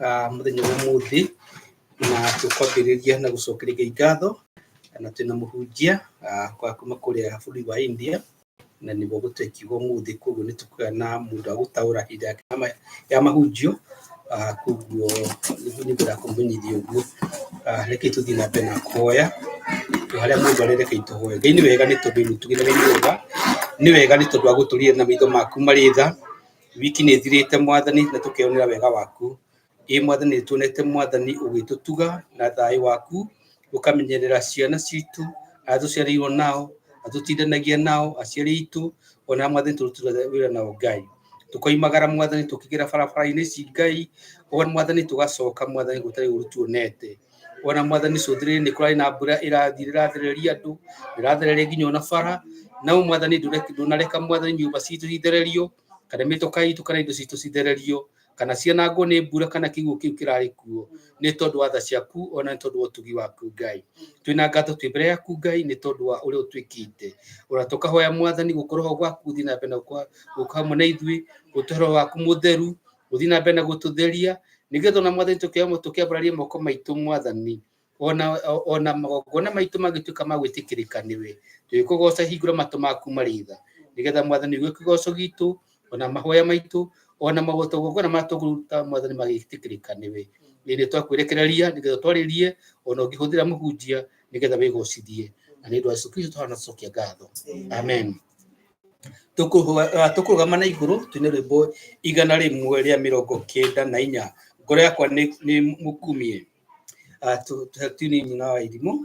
Mũthenya wa ũmũthĩ na tũkwambĩrĩria na gũcokeria Ngai ngatho na twĩna mũhunjia kwa kuma kũrĩa bũrũri wa India na nĩguo gũtũhe kiugo ũmũthĩ, koguo nĩ tũkũgĩa na mũndũ wa gũtaũra hĩndĩ yake ya mahunjio, koguo nĩngwenda kũmũmenyithia ũguo. Reke tũthiĩ na mbere na kũhoya harĩa mũndũ arĩ, rekei tũhoe. Ngai nĩ wega nĩ tondũ wĩ mũtugi na wĩ mwega, nĩ wega nĩ tondũ wa gũtũrire na maitho maku marĩ tha. Wiki nĩ ĩthirĩte Mwathani na tũkeyonera wega waku. Ĩ Mwathani nĩ tuonete Mwathani ũgĩtũtuga na thayũ waku, ũkamenyerera ciana citũ, arĩa tũciarĩirwo nao, arĩa tũtindanagia nao, aciari aitũ, ona Mwathani tũrutaga wĩra nao Ngai. Tũkoimagara Mwathani tũkĩgera barabara-inĩ ici Ngai, ona Mwathani tũgacoka Mwathani gũtarĩ ũru tuonete. Ona Mwathani cũthĩrĩria nĩ kũrarĩ na mbura ĩrathiĩ ĩrathereria andũ, ĩrathereria nginya ona bara, no Mwathani ndũnareka Mwathani nyũmba citũ cithererio, kana mĩtoka itũ kana indo citũ cithererio, kana cianangwo nĩ mbura kana kĩguũ kĩu kĩrarĩ kuo, nĩ tondũ wa tha ciaku ona nĩ tondũ wa ũtugi waku Ngai. Twĩna ngatho twĩ mbere yaku Ngai nĩ tondũ wa ũrĩa ũtwĩkĩte. Ona tũkahoya Mwathani gũkorwo ho gwaku gũthiĩ na mbere na gũka hamwe na ithuĩ, gũtũhe roho waku mũtheru, gũthiĩ na mbere na gũtũtheria, nĩgetha ona Mwathani tũkĩambararia moko maitũ Mwathani, ona magongona maitũ mangĩtuĩka ma gwĩtĩkĩrĩka nĩwe, tũgĩkũgoca hingũra matũ maku marĩ tha, nĩgetha Mwathani ũigue kĩgoco gitũ, ona mahoya maitũ, ona magongona marĩa tũkũruta Mwathani magĩtĩkĩrĩka nĩwe. Ĩ nĩ twakwĩrekereria nĩgetha ũtwarĩrie, ona ũngĩhũthĩra mũhunjia nĩgetha wĩgocithie. Na nĩ ũndũ wa Jesũ Kristo tũhana tũcokia ngatho. Amen. Tũkũrũgama na igũrũ twĩne rwĩmbo 194, ngoro yakwa nĩ mũkumie. Tune nyina wa irimũ.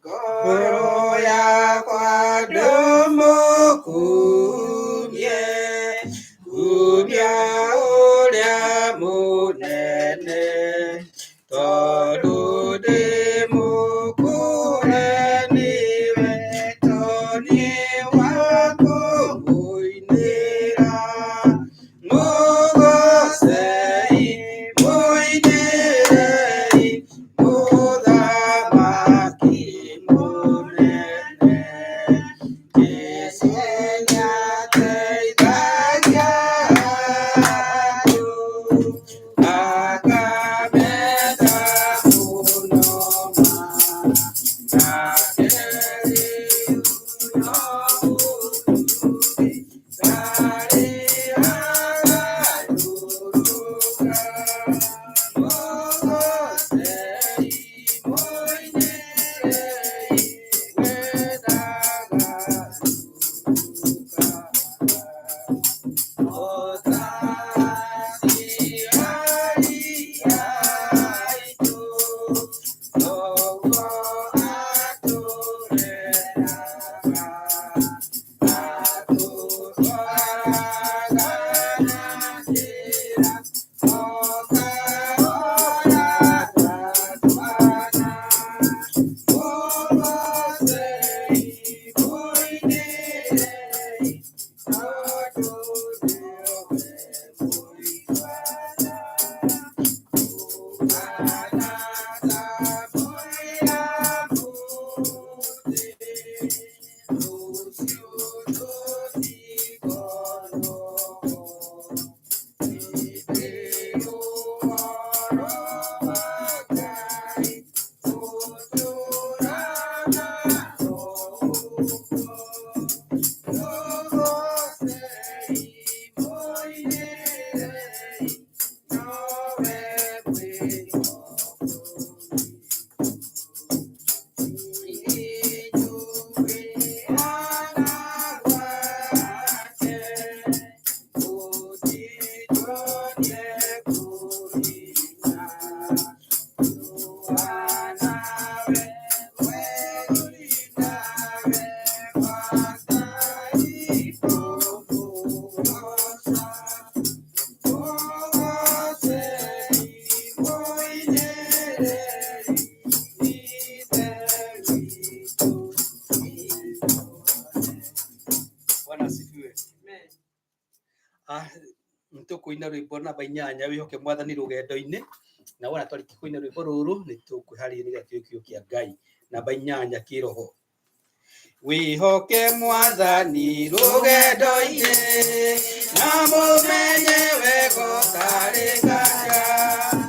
Ngoro yakwa ndũmũkumie, kumia ũrĩa mũnene, tondũ ndĩ mũkũre nĩwe, toniĩ wa kũmũinĩra. Mũgocei, mũinĩrei, mũthamaki mũnene. Jesũ nĩateithagia andũ, akamenda mũno ma. Nake rĩu no mũtugi, Bwana asifiwe. Nĩtũkũina rwĩmbo namba 8, wĩhoke Mwathani rũgendo-inĩ. Na wona twarĩkia kũina rwĩmbo rũrũ nĩtũkwĩharĩria nĩgetha tũige kiugo kĩa Ngai. Namba 8 kĩroho. Wĩhoke Mwathani rũgendo-inĩ, na mũmenye wega ũtarĩ nganja.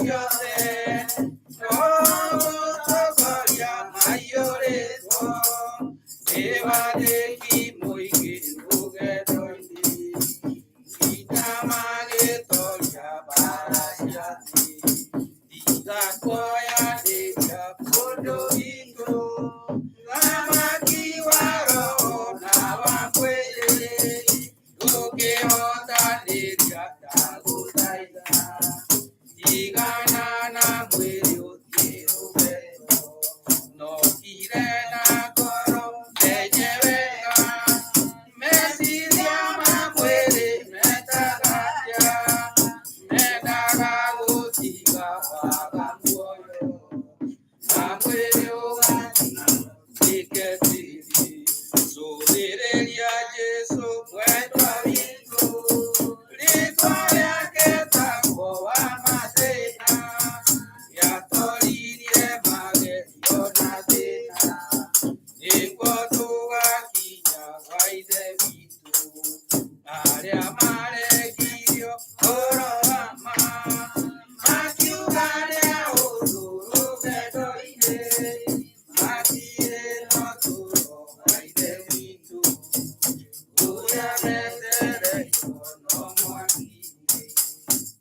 ciothe no gũtongoria maiyũrĩtwo nĩ wathĩki mũingĩ rũgendo-inĩ nginya magĩtoria mbara cia thĩ tiga kuoyanĩria kũndũ itũ thamaki wa roho na wa mwĩrĩ ndũngĩhotanĩria ndagũthaitha tigana na mwĩrĩ ũthiĩ rũgendo nokire na ngoro menye wega meciria ma mwĩrĩ metagatia mendaga gũtiga waga muoyo na mwĩrĩ ũgatuĩke tĩri cũthĩrĩria Jesũ mwendwa witũ rĩtwa rĩake tagwo wa mathĩna nĩatoririe magerio na thĩna nĩguo tũgakinya gwa Ithe witũ arĩa maregirio ũhoro wa ma makiuga nĩ ũndũ rũgendo-inĩ matirĩ no tũro gwa Ithe witũ ũrĩa metereirwo no mwaki-inĩ.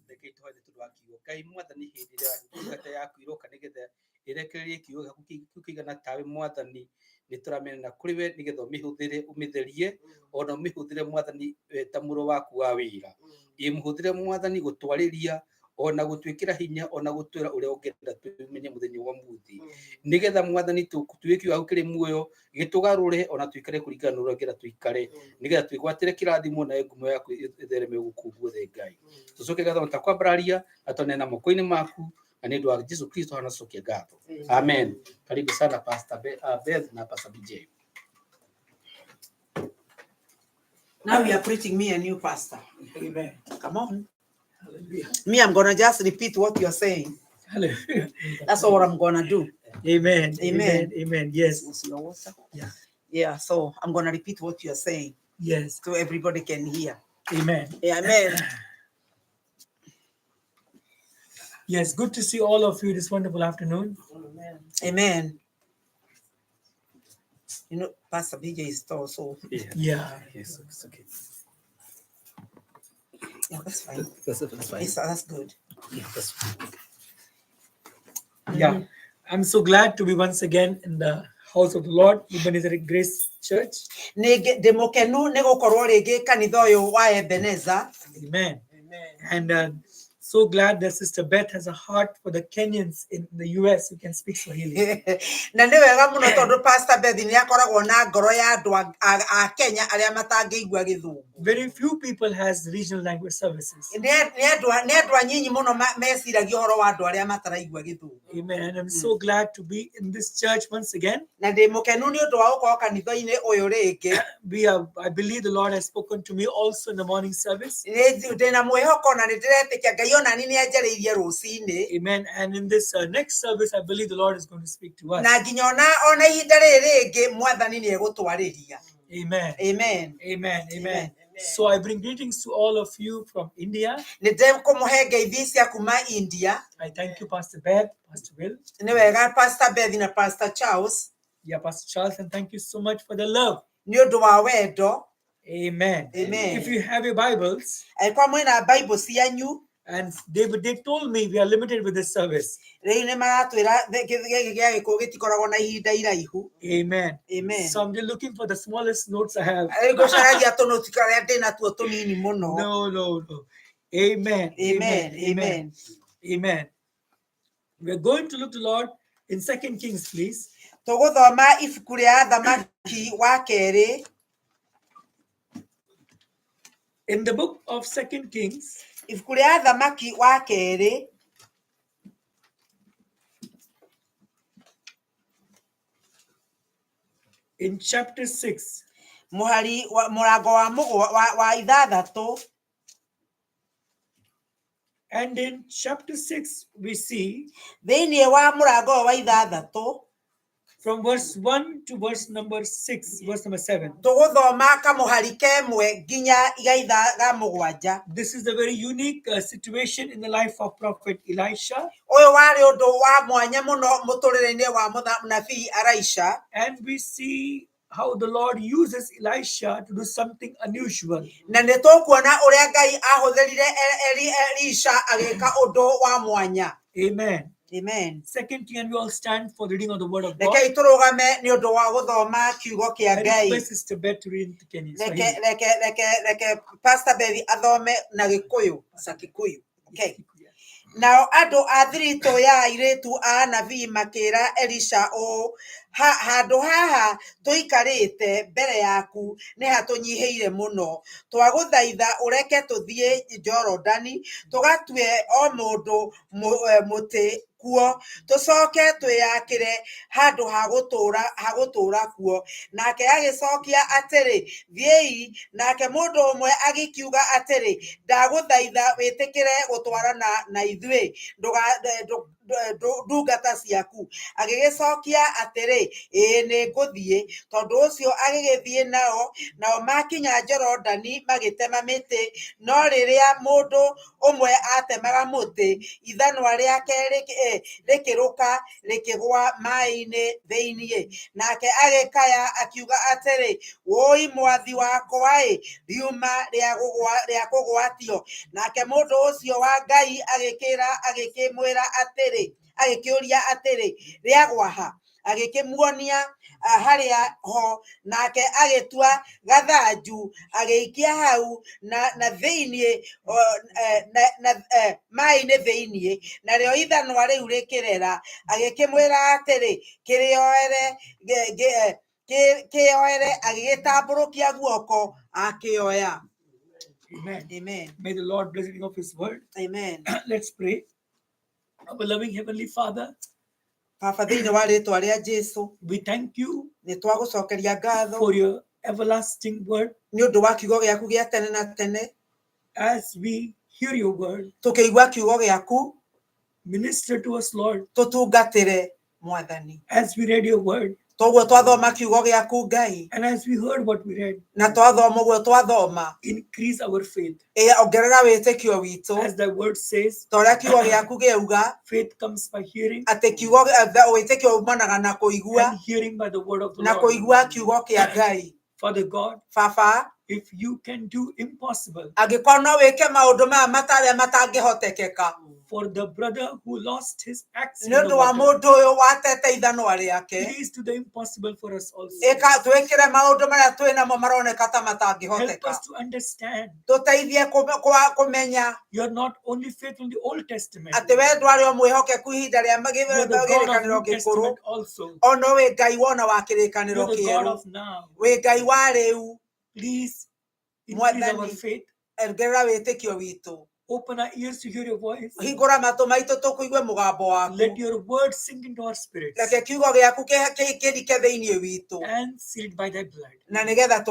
Reke tũhoe nĩ tondũ wa kiugo Ngai mwathani hĩndĩ ĩrĩa ndungata yaku ĩroka nĩgetha ĩrekererie kiugo gĩaku kĩu kĩigana tawe mwathani nĩ tũramenana kũrĩ we nĩgetha ũmĩhũthĩre ũmĩtherie ona ũmĩhũthĩre mwathani ta mũro waku wa wĩra ĩmũhũthĩre mwathani gũtwarĩria ona gũtwĩkĩra hinya ona gũtwĩra ũrĩa ũngĩenda tũmenye mũthenya wa ũmũthĩ nĩgetha mwathani tũtuĩke kiugo gĩaku kĩrĩ muoyo gĩtũgarũre ona tũikare kũringana na ũrĩa ũngĩenda tũikare nĩgetha twĩgwatĩre kĩrathimo nayo ngumo yaku ĩthereme gũkũ guothe Ngai tũcoke ngatho ta kwambararia na tũneana moko-inĩ maku na nĩ ũndũ wa Jesu Kristo hana cokia ngatho amen. Karibu sana Pastor Beth na Pastor BJ. Now you are preaching me a new pastor. Amen. Come on. Hallelujah. Me, I'm gonna just repeat what you're saying. Hallelujah. That's all I'm gonna do. Amen. Amen. Amen. Amen. Yes. Was your water? Yeah. Yeah. So I'm gonna repeat what you're saying Yes. so everybody can hear. Amen. Amen. Yes. Good to see all of you this wonderful afternoon. Amen. You know, Pastor BJ is tall, so Yeah. Yes, it's okay. yeah, that's fine. That's fine. It's, that's good. Yeah, that's fine. Yeah. I'm so glad to be once again in the house of the Lord, Ebenezer Grace Church. Nĩ ndĩ mũkenu nĩ gũkorwo rĩngĩ kanitha ũyũ wa Ebenezer. Amen. And so glad that Sister Beth has a heart for the Kenyans in the US who can speak Swahili. Na nĩ wega mũno tondũ Pastor Beth nĩ akoragwo na ngoro ya andũ a Kenya arĩa matangĩigua gĩthũngũ. Very few people has regional language services. Nĩ andũ anyinyi mũno meciragia ũhoro wa andũ arĩa mataraigua gĩthũngũ. Amen. And I'm so glad to be in this church once again. Na ndĩ mũkenu nĩ ũndũ wa gũkorwo kanitha-inĩ ũyũ rĩngĩ. I believe the Lord has spoken to me also in the morning service. Ndĩna mwĩhoko na nĩ ndĩretĩkia Ngai ona niĩ nĩ anjarĩirie rũcinĩ. Amen. And in this next service, I believe the Lord is going to speak to us. Na nginya ona ihinda rĩrĩ rĩngĩ mwathani nĩ egũtwarĩria. Amen. Amen. Amen. Amen. So I bring greetings to all of you from India. Nĩ ndĩkũmũhe ngeithi cia kuma India. I thank you, Pastor Beth, Pastor Will. Nĩ wega Pastor Beth na Pastor Charles Yeah, Pastor Charles, and thank you so much for the love. nĩ ũndũ wa wendo. Amen. Amen. If you have your Bibles, Angĩkorwo mwĩna Bible cianyu, and they told me we are limited with this service. rĩu nĩ maratwĩra gĩkĩ gĩa gĩkũyũ gĩtikoragwo na ihinda iraihu. Amen. Amen. So I'm just looking for the smallest notes I have. Rĩu ngũcaragia tũnũti karĩa ndĩ natuo tũnini mũno. No, no, no. Amen. Amen. Amen. Amen. We're going to look to Lord in 2 Kings, please. Tũgũthoma ibuku rĩa Athamaki wa kerĩ. In the book of 2 Kings, Ibuku rĩa Athamaki wa kerĩ, in chapter 6, mũhari wa mũrango wa wa ithathatũ. And in chapter 6, we see Thĩinĩ wa mũrango ũyũ wa ithathatũ, From verse 1 to verse number 6, verse number 7. Tũgũthoma kamũhari kemwe nginya gaitha ga mũgwanja. This is a very unique situation in the life of Prophet Elisha. Ũyũ warĩ ũndũ wa mwanya mũno mũtũrĩre-inĩ wa mũnabii Elisha. And we see how the Lord uses Elisha to do something unusual. Na nĩ tũkuona ũrĩa Ngai ahũthĩrire Elisha agĩka ũndũ wa mwanya. Amen. Amen. Second King, and we all stand for the reading of the word of God. Rekei tũrũgame nĩ ũndũ wa gũthoma kiugo kĩa I Ngai. request Sister Beth to read in Kenya. Reke reke reke reke Pastor Beth athome na Gĩkũyũ, Sakikuyu. Okay. Nao andũ a thiritũ ya airĩtu a anabii makĩra Elisha ũũ, handũ haha tũikarĩte mbere yaku nĩ hatũnyihĩire mũno, twagũthaitha ũreke tũthiĩ Jorodani tũgatue o mũndũ mũtĩ kuo, tũcoke twĩyakĩre handũ ha gũtũũra kuo. Nake agĩcokia atĩrĩ, thiĩi. Nake mũndũ ũmwe agĩkiuga atĩrĩ, ndagũthaitha wĩtĩkĩre gũtwarana na ithuĩ ndungata ciaku. Agĩgĩcokia atĩrĩ, ĩĩ nĩngũthiĩ. Tondũ ũcio agĩgĩthiĩ nao, nao makinya Jorodani magĩtema mĩtĩ, no rĩrĩa mũndũ ũmwe atemaga mũtĩ, ithanwa rĩake rĩkĩrũka rĩkĩgũa maĩ-inĩ thĩinĩ. Nake agĩkaya akiuga atĩrĩ, wũi mwathi wakwa-ĩ, riuma rĩa kũgwatio. Nake mũndũ ũcio wa Ngai agĩkĩmwĩra atĩrĩ, agĩkĩũria atĩrĩ, rĩagwa ha? Agĩkĩmuonia harĩa ho, nake agĩtua gathanju agĩikia hau na thĩinĩ maĩ-inĩ thĩinĩ, narĩo ithanwa rĩu rĩkĩrera. Agĩkĩmwĩra atĩrĩ, kĩoere. Agĩgĩtambũrũkia guoko akĩoya. Amen. Amen. May the Lord bless the reading of his word. Amen. Let's pray. Our loving Heavenly Father, Baba, thĩinĩ wa rĩtwa rĩa Jesu, we thank you nĩ twagũcokeria ngatho for your everlasting word. Nĩ ũndũ wa kiugo gĩaku gĩa tene na tene. As we hear your word, Tũkĩigua kiugo gĩaku, minister to us, Lord. Tũtungatĩre Mwathani. As we read your word, Toguo twathoma kiugo gĩaku Ngai, and as we heard what we read, na twathoma ũguo twathoma, increase our faith. Ĩ ongerera wĩtĩkio witũ. As the word says, Ta ũrĩa kiugo gĩaku gĩauga, faith comes by hearing, atĩ kiugo wĩtĩkio umanaga na kũigua, and hearing by the word of the na Lord. kũigua kiugo kĩa Ngai. Father God, Baba, if you can do impossible angĩkorwo no wĩke maũndũ maya matarĩa matangĩhotekeka, for the brother who lost his axe in nĩ the ũndũ wa water, mũndũ ũyũ watete ithanwa rĩake, please do the impossible for us also. ĩka twĩkĩre maũndũ marĩa twĩ namo maroneka ta Help matangĩhoteka. us to understand Tũteithie kũmenya you are not only faithful in the Old Testament, atĩ we ndwarĩ o mwĩhokeku ihinda rĩa you are the God of kĩrĩkanĩro New gĩkũrũ, Testament also. ona wĩ Ngai wona wa You kĩrĩkanĩro are the God kĩerũ, of now. wĩ Ngai wa rĩu. Please increase our Mwathani, faith. ongerera wĩtĩkio witũ. Open our ears to hear your voice. Hingũra matũ maitũ tũkũigue mũgambo waku. Let your word sink into our spirits Reke kiugo gĩaku kĩrike thĩinĩ witũ, and sealed by thy blood. na nĩgetha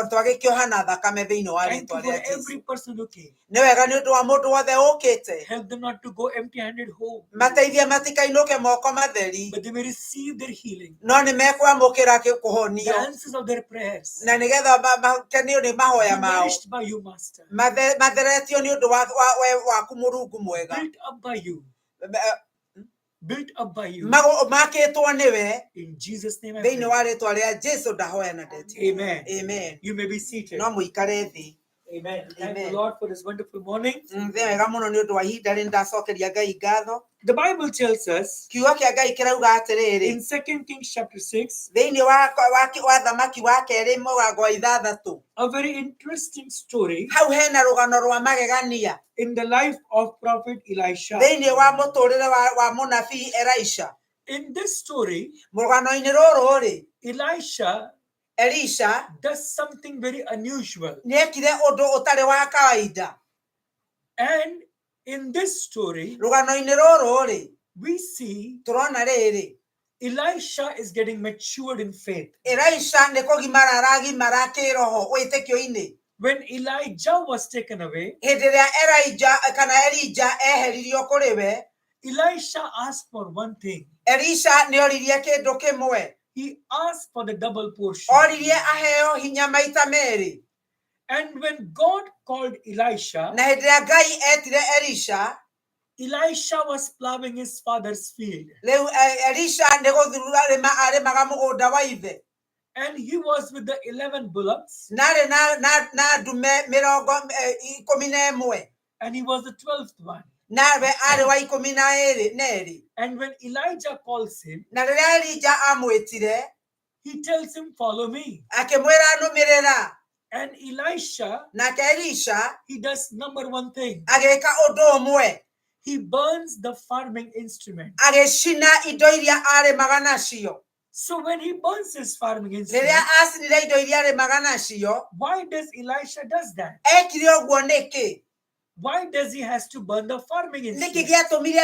twagĩkĩoha na thakame thĩinĩ wa Thank you rĩtwa for rĩa Jesũ. every person who came. Nĩ wega nĩ ũndũ wa mũndũ wothe ũkĩte. Help them not to go empty-handed home, Mateithie matikainũke moko matheri, but they may receive their healing, no nĩ mekwamũkĩra the kũhonio, answers of their prayers. na nĩgetha makenio nĩ mahoya Be mao, nourished by you, Master. Matheretio nĩ ũndũ waku Mũrungu mwega. Built up by you. Built up by you. Makĩtwo nĩwe. In Jesus' name I Thĩinĩ pray. wa rĩtwa rĩa Jesu ndahoya na ndetĩkia. Amen. Amen. You may be seated. No mũikare thĩ. Amen. Thank the Amen. Lord for this wonderful morning. Nĩ wega mũno nĩ ũndũ wa ihinda rĩ ndacokeria Ngai ngatho. The Bible tells us Kiugo kĩa Ngai kĩrauga atĩrĩrĩ, in 2 Kings chapter 6, thĩinĩ wa thamaki wa kerĩ mũrango wa ithathatũ, a very interesting story hau hena rũgano rwa magegania in the life of Prophet Elisha. thĩinĩ wa mũtũrĩre wa mũnabii Elisha. In this story, Mũrũgano-inĩ rũrũ rĩ, Elisha Elisha does something very unusual. nĩekire ũndũ ũtarĩ wa kawaida. And in this story, Rũgano-inĩ rũrũ rĩ, we see tũrona rĩrĩ, Elisha is getting matured in faith. Elisha nĩ kũgimara aragimara kĩroho wĩtĩkio-inĩ. When Elijah was taken away, Hĩndĩ ĩrĩa Elijah kana Elijah eheririo kũrĩ we, Elisha asked for one thing. Elisha nĩ oririe kĩndũ kĩmwe. He asked for the double portion. Oririe aheo hinya maita merĩ. And when God called Elisha, Na hĩndĩ ĩrĩa Ngai etire Elisha, Elisha was plowing his father's field. Rĩu Elisha nĩ gũthurura arĩma arĩmaga mũgũnda wa ithe. And he was with the 11 bullocks, Na arĩ na ndume mĩrongo 11. And he was the 12th one. Nawe arĩ wa 12 na erĩ. And when Elijah calls him, Na rĩrĩa Elija amwĩtire, he tells him, "Follow me." Akĩmwĩra nũmĩrĩra. And Elisha, Nake Elisha he does number one thing. Agĩka ũndũ ũmwe. He burns the farming instrument. Agĩcina indo iria arĩmaga nacio. So when he burns his farming Rĩrĩa instrument, acinire indo iria arĩmaga nacio, why does Elisha does that? Ekire ũguo nĩkĩ? Why does he has to burn the farming Nĩkĩ instrument? gĩatũmire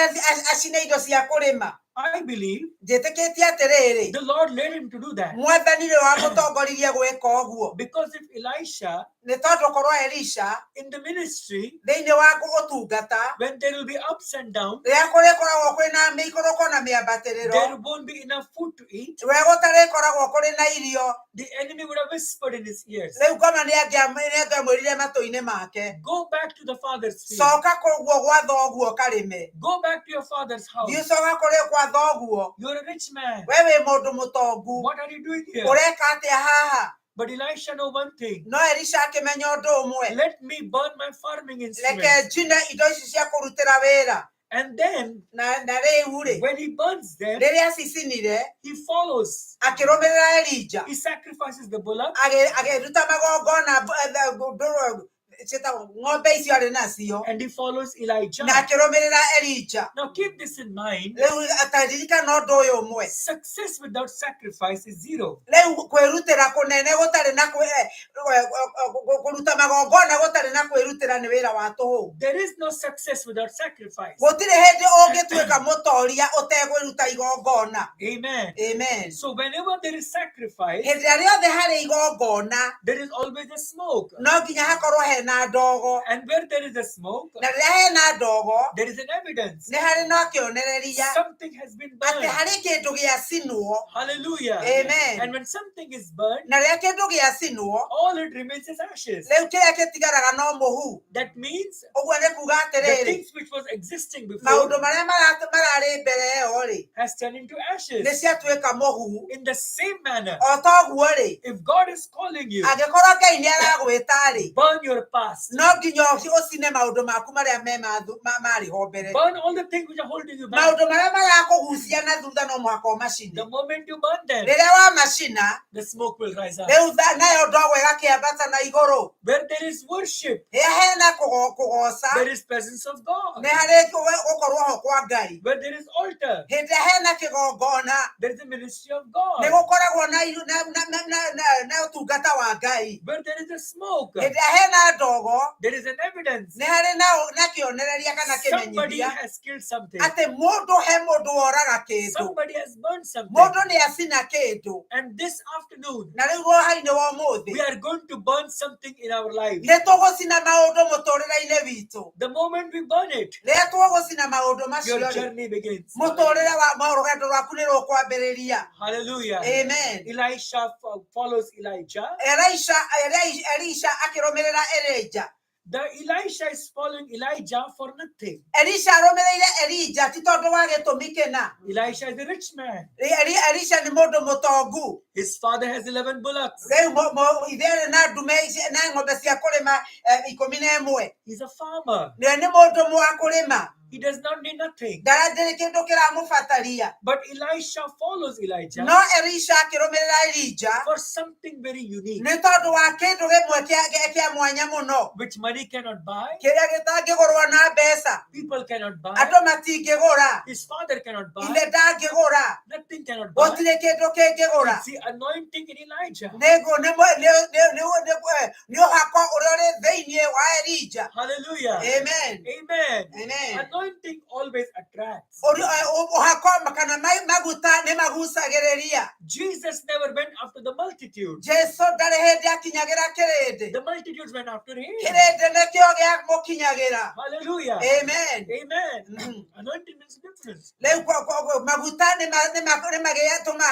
acine indo cia kũrĩma? I believe Njĩtĩkĩtie atĩrĩrĩ, the Lord led him to do that. Mwathani nĩwe wamũtongoririe gwĩka ũguo. Because if Elisha Nĩ tondũ korwo Elisha in the ministry, thĩinĩ wa ũtungata, when there will be ups and downs, rĩrĩa kũrĩkoragwo kwĩna mĩikũrũko na mĩambatĩrĩro, there won't be enough food to eat. we gũtarĩkoragwo kũrĩ na irio, The enemy would have whispered in his ears, rĩu ngoma nĩangĩamwĩrire matũ-inĩ make, "Go back to the father's field. Coka kũguo gwa thoguo karĩme. Go back to your father's house. Thiĩ coka kũrĩ gwa thoguo. You're a rich man. We wĩ mũndũ mũtongu. What are you doing here?" Ũreka atĩa haha? But Elisha know one thing. No Elisha akĩmenya ũndũ ũmwe. Let me burn my farming instrument. Reke njine indo ici cia kũrutĩra wĩra. And then Na rĩu rĩ, when he burns them, rĩrĩa acicinire, he follows. Akĩrũmĩrĩra Elija. He sacrifices the bullock. Agĩruta magongona ciĩtagwo ng'ombe icio arĩ nacio. And he follows Elijah. Na akĩrũmĩrĩra Elija. Now keep this in mind. Rĩu ataririkana ũndũ ũyũ ũmwe. Success without sacrifice is zero. Rĩu kwĩrutĩra kũnene gũtarĩ na kũruta magongona gũtarĩ na kwĩrutĩra nĩ wĩra wa tũhũ. There is no success without sacrifice. Gũtirĩ hĩndĩ ũngĩtuĩka mũtoria ũtegwĩruta igongona. Amen. Amen. So whenever there is sacrifice, Hĩndĩ ĩrĩa rĩothe harĩ igongona, there is always a smoke. no nginya hakorwo hena ndogo. And where there is a smoke, Na rĩrĩa hena ndogo, there is an evidence. nĩ harĩ na kĩonereria Something has been atĩ burned. harĩ kĩndũ gĩacinwo. Hallelujah. Amen. And when something is burned, Na rĩrĩa kĩndũ gĩacinwo, all it remains is ashes. rĩu kĩrĩa gĩtigaraga no mũhu. That means Ũguo nĩ kuga the atĩrĩrĩ, things which was existing before maũndũ marĩa mararĩ mbere ĩyo rĩ, has turned into nĩ ashes. ciatuĩka mũhu. In the same manner, O toguo rĩ, if God is calling you, angĩkorwo Ngai nĩ aragwĩta rĩ, burn your past. no nginya ũcine maũndũ maku marĩa me marĩ ho mbere. Burn all the things which are holding you back. Maũndũ marĩa marakũgucia na thutha no mũhaka ũmacine. The moment you burn them, Rĩrĩa wamacina, the smoke will rise up. rĩu nayo ndogo ĩgakĩambata na igũrũ. Where there is worship, Rĩrĩa hena kũgoca, there is presence of God. nĩ harĩ gũkorwo ho kwa Ngai. Where there is altar, Hĩndĩ ĩrĩa hena kĩgongona, there is the ministry of nĩ God. gũkoragwo na ũtungata wa Ngai. Where there is a smoke, Hĩndĩ ĩrĩa hena ndogo, there is an evidence. nĩ harĩ na kĩonereria kana Somebody kĩmenyithia has killed something. atĩ mũndũ he mũndũ woraga kĩndũ. Somebody has burned something. Mũndũ nĩ acina kĩndũ. And this afternoon, Na rĩu hwaĩ-inĩ wa ũmũthĩ, we are going to burn something in our life. nĩ tũgũcina maũndũ mũtũrĩre-inĩ witũ. The moment we burn it, Rĩrĩa tũgũcina maũndũ macio your rĩ, journey begins. mũtũrĩre wa rũgendo rwaku nĩ rũkwambĩrĩria. Hallelujah. Amen. Elisha follows Elijah. Elisha akĩrũmĩrĩra Elijah. The Elisha is following Elijah for nothing. Elisha arũmĩrĩire Elijah ti tondũ wa gĩtũmi kĩna. Elisha is a rich man. Elisha nĩ mũndũ mũtongu. His father has 11 bullocks. Rĩu ithe arĩ na ndume na ng'ombe cia kũrĩma 11. He's a farmer. Nĩwe nĩ mũndũ wa kũrĩma. He does not need nothing. Ndarĩ kĩndũ kĩramũbataria. But Elisha follows Elijah No Elisha akĩrũmĩrĩra Elijah for something very unique, nĩ tondũ wa kĩndũ gĩmwe kĩa mwanya mũno, which money cannot buy, kĩrĩa gĩtangĩgũrwo na mbeca. people cannot buy, Andũ matingĩgũra. his father cannot buy, Ithe ndangĩgũra. nothing cannot buy. Gũtirĩ kĩndũ kĩngĩgũra. It's the anointing in Elijah. Nĩ ũhako ũrĩa ũrĩ thĩinĩ wa Elijah. Hallelujah. Amen. Amen. Amen. Anointing always attracts. Ũhako kana maguta nĩ magucagĩrĩria. Jesus never went after the multitude. Jesu ndarĩ hĩndĩ akinyagĩra kĩrĩndĩ. The multitudes went after him. Kĩrĩndĩ nĩkĩo gĩamũkinyagĩra. Hallelujah. Amen. Amen. Mhm. Anointing makes a difference. Rĩu maguta nĩ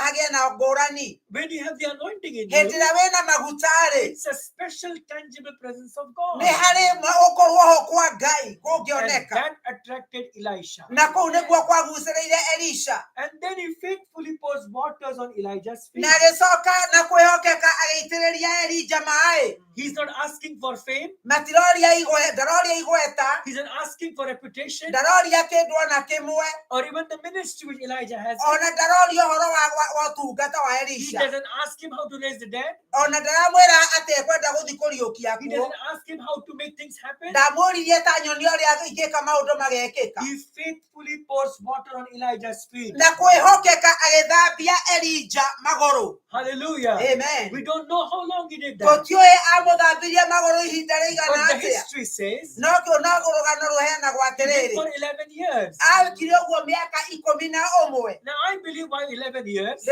hagĩe na ngũrani. When you have the anointing in Hĩndĩ you, ĩrĩa wĩna maguta rĩ, it's a special tangible presence of God. nĩ harĩ ũkorwo ho kwa Ngai And kũngĩoneka. that attracted Elisha. Na kũu nĩkuo kwagucĩrĩire Elisha. And then he faithfully pours waters on Elijah's feet. Na agĩcoka na kwĩhokeka agĩitĩrĩria Elija maĩ. He's not asking for fame. Matiroria igwe, ndaroria igweta, He's not asking for reputation ndaroria kĩndũ ona kĩmwe, or even the ministry which Elijah has. ona ndaroria ũhoro wa ũtungata wa He Elisha. doesn't ask him how to raise the dead. Ona ndaramwĩra atĩ ekwenda gũthiĩ kũriũkia He kuo. doesn't ask him how to make things happen. Ndamũririe ta nyoni ũrĩa ingĩka maũndũ magekĩka. He faithfully pours water on Elijah's feet. Na kwĩhokeka agĩthambia Elija magũrũ. Hallelujah. Amen. We don't know how long he did that. Tũtiũĩ amũthambirie magũrũ ihinda rĩigana But the atĩa. history says No kĩo no rũgano rũheanagwo he did atĩrĩrĩ, for 11 years. ekire ũguo mĩaka 11. Now I believe why 11 years?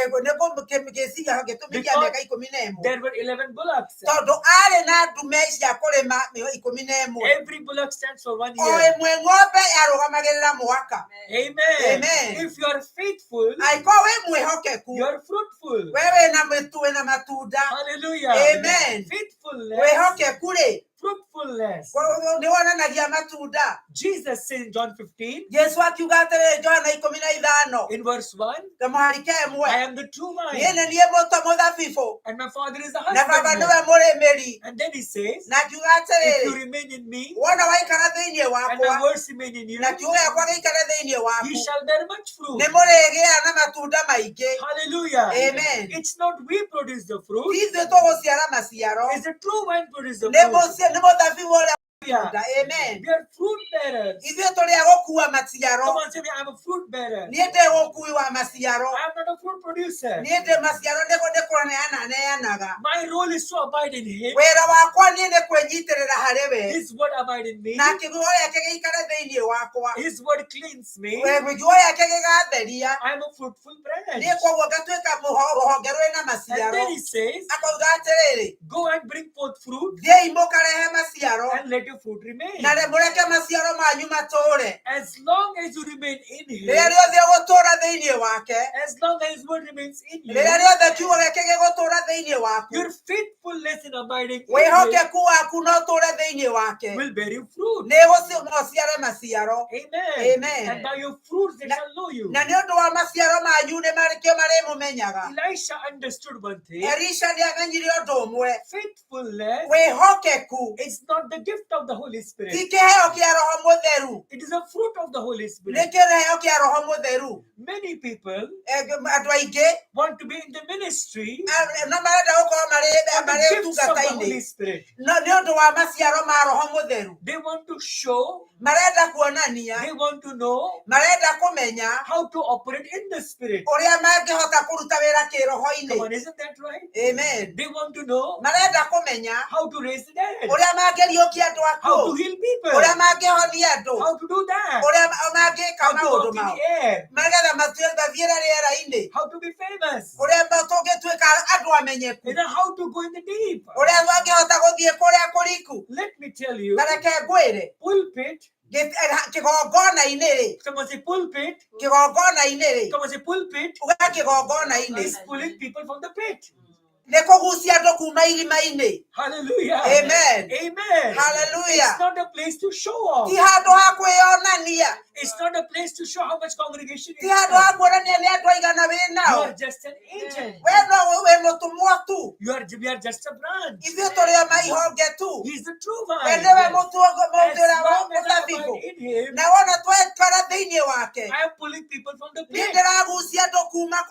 Ngĩciria gĩtũmi kĩa Because mĩaka 11 There were 11 bullocks. tondũ arĩ na ndume cia kũrĩma 11. Every bullock stands for 1 O year. ĩmwe ng'ombe yarũgamagĩrĩra mwaka. Amen. Amen. If you are faithful, Angĩkorwo wĩ mwĩhokeku, you are fruitful. we wĩna mĩtu wĩna matunda. Hallelujah. Amen. Faithfulness. Wĩhokeku rĩ, Fruitfulness. nĩ wonanagia matunda. Jesus said in John 15, Jesu akiuga atĩrĩrĩ Johana 15 in verse 1, kamũhari ka ĩmwe, I am the true niĩ vine, nĩ niĩ mũto mũthabibũ and my Father is the na baba husbandman. nĩwe mũrĩmĩri. And then he says, Na akiuga if you atĩrĩrĩ, remain in me, wona waikara thĩinĩ and my wakwa words remain in you, na kiugo gĩakwa gĩikare thĩinĩ waku, you shall bear much fruit. nĩ mũrĩgĩa na matunda maingĩ. Hallelujah. Amen. It's not we produce the fruit, Ti ithuĩ tũgũciara maciaro, it's the true vine produce the nĩ fruit. nĩ mũthabibũ ũrĩa Hallelujah. matunda. Amen. We are fruit bearers. Ithuĩ tũrĩ a gũkua maciaro. Come on, say me, I'm a fruit bearer. Niĩ ndĩ gũkui wa maciaro. I'm not a fruit producer. Niĩ ndĩ maciaro nĩ kũneana neanaga. My role is to abide in Him. Wĩra wakwa niĩ nĩ kwĩnyitĩrĩra harĩ we. His word abide in me. Na kiugo gĩake gĩikare thĩinĩ wakwa. His word cleans me. Kiugo gĩake gĩgatheria. I'm a fruitful branch. Niĩ koguo ngatuĩka rũhonge rwĩna And maciaro. then he says, Akauga atĩrĩrĩ, go and bring forth fruit thiĩi mũkarehe maciaro and let your fruit remain. na mũreke maciaro manyu matũũre. As long as you remain in Rĩrĩa Him, rĩothe ũgũtũũra thĩinĩ wake, as long as His word remains in you, rĩrĩa rĩothe kiugo gĩake gĩgũtũũra thĩinĩ waku, your faithfulness in abiding in Him wĩhokeku waku no ũtũũre thĩinĩ wake, will bear you fruit. nĩ ũciare maciaro. Amen. Amen. And by your fruits they shall know you. Na nĩ ũndũ wa maciaro manyu nĩ marĩkĩo marĩmũmenyaga. Elisha understood one thing. Elisha nĩ amenyire ũndũ ũmwe, Faithfulness wĩhokeku is not the gift of the Holy Spirit. ti kĩheo kĩa Roho Mũtheru, It is a fruit of the Holy nĩ Spirit. kĩheo kĩa Roho Mũtheru. Many people Andũ aingĩ want to be in the ministry no marenda gũkorwo marĩ for the marĩ gifts of the ũtungata-inĩ Holy Spirit. no nĩ ũndũ wa maciaro ma Roho Mũtheru. They want to show, Marenda kuonania, they want to know marenda kũmenya how to operate in the Spirit. ũrĩa mangĩhota kũruta wĩra Come on, kĩroho-inĩ. isn't that right? Amen. They want to know Marenda kũmenya how to raise the dead, ũrĩa mangĩriũkia andũ how to akuũ, heal people, ũrĩa mangĩhonia andũ, how to do that, ũrĩa mangĩka how to maũndũ walk in mao the air, magetha mathiĩre rĩera-inĩ, how to be famous, ũrĩa tũngĩtuĩka andũ amenyeku, you know, how to go in the deep. ũrĩa mangĩhota gũthiĩ kũrĩa kũriku. Let me tell you, Na reke ngwĩre, pulpit, kĩgongona-inĩ rĩ, someone say pulpit, kĩgongona-inĩ rĩ, someone say pulpit uga kĩgongona-inĩ is pulling people from the pit. nĩ kũgucia andũ kuma irima-inĩ. Hallelujah. Amen. Amen. Hallelujah. It's not a place to show off. Ti handũ ha kwĩyonania, It's not a place to show how much congregation ti you handũ ha have. kuonania nĩ andũ aigana wĩ You nao. are just an agent. We no wĩ mũtũmwo tu, You are we are just a branch. ithuĩ tũrĩ o maihonge tu. He's the true We vine. nĩwe mũtu As ũrĩa wa long as I mũthabibũ. abide in him, Na wona twekara thĩinĩ wake, I am pulling people from the niĩ pit. ndĩragucia andũ kuma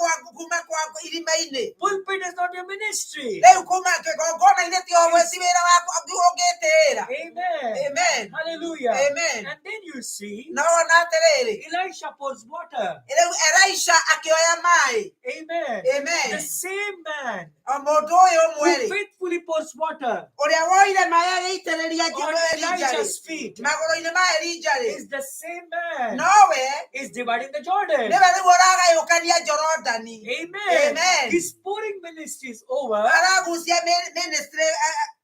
kwa irima-inĩ. Pulpit is not your ministry. Rĩu kuma kĩgongona-inĩ ti o ti wĩra waku ũngĩtĩĩra. Amen. Amen. Hallelujah. Amen. And then you you see, No wona atĩrĩrĩ, Elisha pours water. rĩu Elisha akĩoya maĩ. Amen. The Amen. same man O mũndũ ũyũ who ũmwe rĩ, faithfully pours water ũrĩa woire maĩ agĩitĩrĩria on Elija rĩ, Elijah's feet magũrũ-inĩ ma Elija rĩ, is the same man nowe is dividing the Jordan. nĩwe rĩu ũragayũkania Jorodani. Amen. Amen. He's pouring ministries over. Aragucia ministry,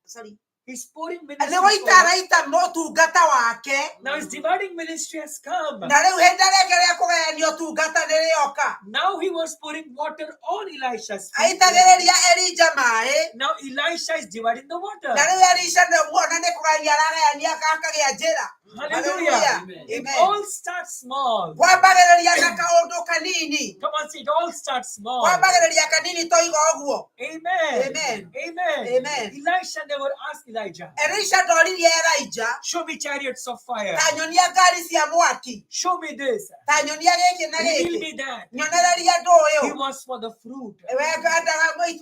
sorry, He's pouring nĩ ministries gũita over. araita mũtungata wake. Now his dividing ministry has come. Na rĩu hĩndĩ rĩngĩ rĩa kũgayania ũtungata nĩ rĩoka. Now he was pouring water on Elisha's feet. Aitagĩrĩria Elija maĩ. Now Elisha is dividing the water. Na rĩu Elisha nĩ muona nĩ kũgayania aragayania akagĩa njĩra. Hallelujah. Hallelujah. It Amen. all starts small. Kwambagĩrĩria na kaũndũ kanini. Come on, see, it all starts small. Kwambagĩrĩria kanini toiga ũguo. Amen. Amen. Amen. Amen. Elisha never asked Elijah, Elisha ndoririe Elijah, show me chariots of fire. ta nyonia ngari cia mwaki, Show me this. ta nyonia gĩkĩ na Reveal gĩkĩ, me that. nyonereria ũndũ He ũyũ. was for the fruit. We endaga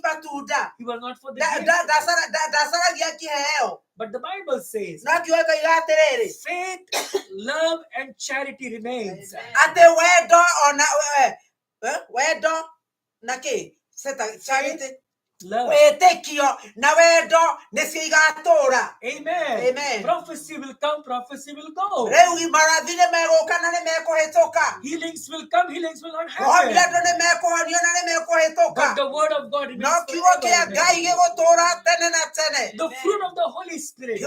matunda. He was not for the Nda- gift. nda- Ndacaragia kĩheo. But the Bible says No kiugo gĩkoiga atĩrĩrĩ, faith, love, and charity remains. atĩ wendo ona wendo na kĩ? Charity. Love. Wĩtĩkio na wendo nĩcio igatũra. Amen. Amen. Prophecy will come, prophecy will go. Rĩu marathi nĩ megũka na nĩ mekũhĩtũka. Healings will come, healings will not Kũhonia happen. andũ nĩ mekũhonio na nĩ mekũhĩtũka. But the word of God No remains kiugo forever. kĩa Amen. Ngai gĩgũtũra tene na tene. The fruit of the Holy Spirit.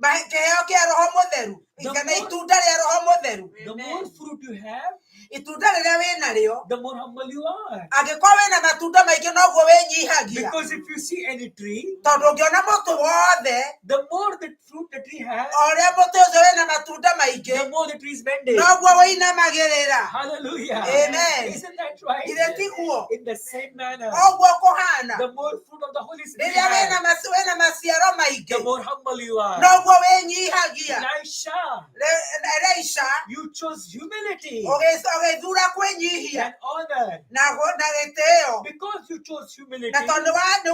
Kĩheo kĩa Roho Mũtheru The kana more- itunda rĩa Roho Mũtheru. The more fruit you have, Itunda rĩrĩa wĩnarĩo, the more humble you are. angĩkorwo wĩna matunda maingĩ noguo wĩnyihagia. Because if you see any tree, Tondũ ũngĩona mũtĩ wothe, the more the fruit the tree has, o ũrĩa mũtĩ ũcio wĩna matunda maingĩ, the more the tree is bending. noguo wĩinamagĩrĩra. Hallelujah. Amen. Isn't that right? Githĩ tiguo? In the same manner, Ũguo kũhana. the more fruit of the Holy Spirit you Rĩrĩa wĩna have, wĩna maciaro maingĩ, the more humble you are. noguo wĩnyihagia. Elisha, Elisha you chose humility ũgĩthura kwĩnyihia and honor. na na gĩtĩo. Because you chose humility, Na tondũ nĩ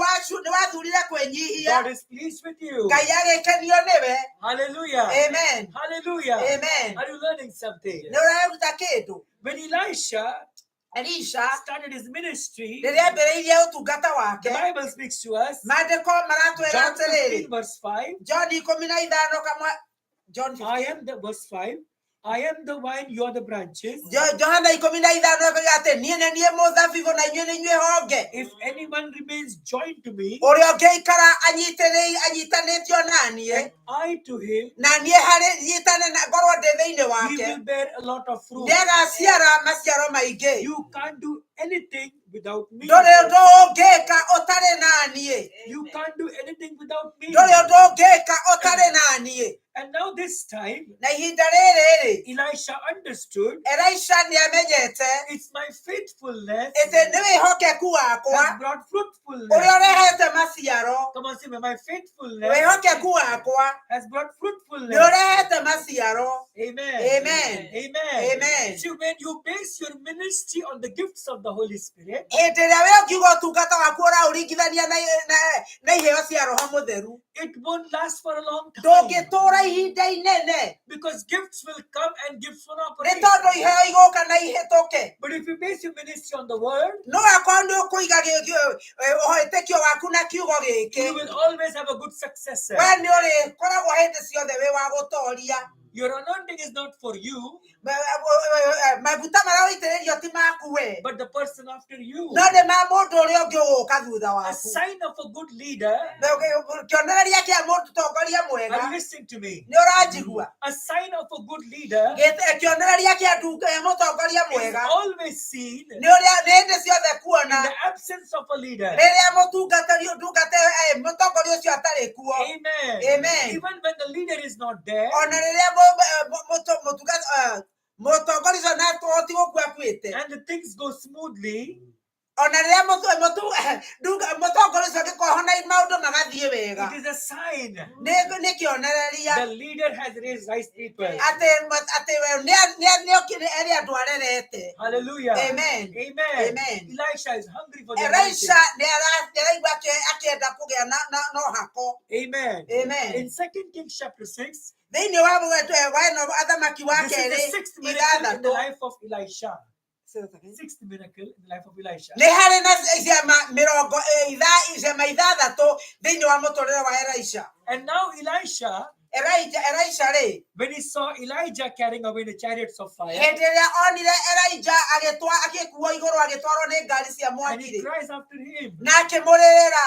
wathurire kwĩnyihia, God is pleased with you. Ngai agĩkenio nĩwe. Hallelujah. Amen. Hallelujah. Amen. Are you learning something? Nĩ ũreruta kĩndũ. When Elisha Elisha started his ministry, rĩrĩa ambĩrĩirie ũtungata the wake, Bible speaks to us. maandĩko maratwĩra John atĩrĩrĩ, 15, verse 5. John 15 kamwe, John I 15. am the verse 5. I am the vine, you are the branches. Johana 15 ĩkoiga atĩ niĩ nĩ niĩ mũthabibũ na inyuĩ nĩ inyuĩ honge. If anyone remains joined to me, Ũrĩa ũngĩikara anyitanĩtio na niĩ, and I to him, na niĩ harĩ nyitane na ngorwo ndĩ thĩinĩ he wake, will bear a lot of fruit. nĩagaciara maciaro maingĩ. You can't do anything without me. Ndũrĩ ũndũ ũngĩka ũtarĩ na niĩ. You can't do anything without me. Ndũrĩ ũndũ ũngĩka ũtarĩ na niĩ. And now this time, Na ihinda rĩrĩ rĩ, Elisha understood Elisha nĩamenyete it's my faithfulness atĩ nĩ wĩhokeku wakwa has brought ũrĩa fruitfulness. ũrehete maciaro. Come on, say, my faithfulness Wĩhokeku wakwa has brought nĩ fruitfulness. ũrehete maciaro. Amen. Amen. Amen. Amen. See, when you base your ministry on the gifts of the Holy Spirit, Hĩndĩ ĩrĩa we ũngiuga ũtungata waku ũraũringithania na iheo cia Roho Mũtheru, it won't last for a long time ndũngĩtũra ihinda inene because gifts will come and gifts will nĩ operate. tondũ iheo igũka na ihĩtũke. But if you base your ministry on the word, No akorwo nĩ ũkũiga wĩtĩkio waku na kiugo you gĩkĩ, will always have a good successor. we nĩ ũrĩkoragwo hĩndĩ ciothe wĩ wa gũtoria. Your anointing is not for you, Maguta marĩa ũitĩrĩrio ti maku we, but the person after you. no nĩ ma mũndũ ũrĩa ũngĩ ũgũka thutha A waku. sign of a good leader. Kĩonereria kĩa mũndũ tongoria Are mwega you listening to me? nĩ ũranjigua. A sign of a good leader Kĩonereria kĩa mũtongoria is mwega always seen nĩ ũrĩa nĩ hĩndĩ ciothe in kuona the absence of a leader. rĩrĩa mũtungatĩri ndungata mũtongoria ũcio atarĩ kuo. Amen. Amen. Even when the leader is not there, Ona rĩrĩa mũtongoria ũcio na ti gũkua akuĩte, and the things go smoothly, Ona rĩrĩa mũtongoria ũcio angĩkorwo na maũndũ magathiĩ wega, it is a sign nĩ kĩonereria the leader has raised right people. Atĩ we nĩ arĩ andũ arerete. Hallelujah. Amen. Amen. Amen. Elisha is hungry for the anointing. Elisha nĩ araigua akĩenda kũgĩa na ũhako. Amen. Amen. In 2 Kings chapter 6, Thĩinĩ wa wa ĩno athamaki wa this is the kerĩ sixth miracle in the ithathatũ, life of Elisha. Sixth miracle in the life of Elisha. Nĩ harĩ na ciama mĩrongo ciama ithathatũ thĩinĩ wa mũtũrĩre wa Elisha. And now Elisha, Elisha rĩ, when he saw Elijah carrying away the chariots of fire, hĩndĩ ĩrĩa onire Elijah agĩtwa agĩkuo igũrũ agĩtwarwo nĩ ngari cia and mwaki he rĩ, cries after him, na akĩmũrĩrĩra,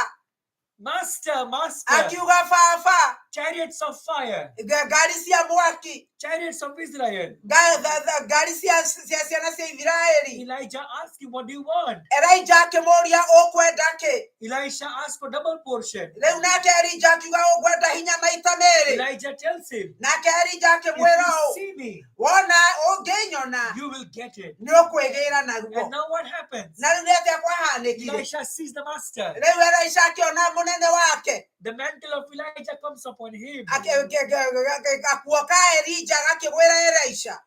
"Master, Master, akiuga, "Baba, chariots of fire, ngari cia mwaki, chariots of Israel." Ngari cia ciana cia Isiraeli." Elijah asked him, "What do you want?" Elijah akĩmũũria, "Ũkwenda kĩ?" Elisha asked for double portion. Rĩu nake Elijah akiuga, "Ũngwenda hinya maita merĩ." Elijah tells him, Nake Elijah "If akĩmwĩra you ũũ, see me, "Wona ũngĩnyona, you will get it." nĩ ũkwĩgĩra naguo." And now what happens? Na rĩu nĩ atĩa kwahanĩkire? Elisha sees the master. Rĩu Elisha akĩona mũnene wake. The mantle of Elijah comes upon him. Gakuo ka Elija gakĩgwĩra Elisha.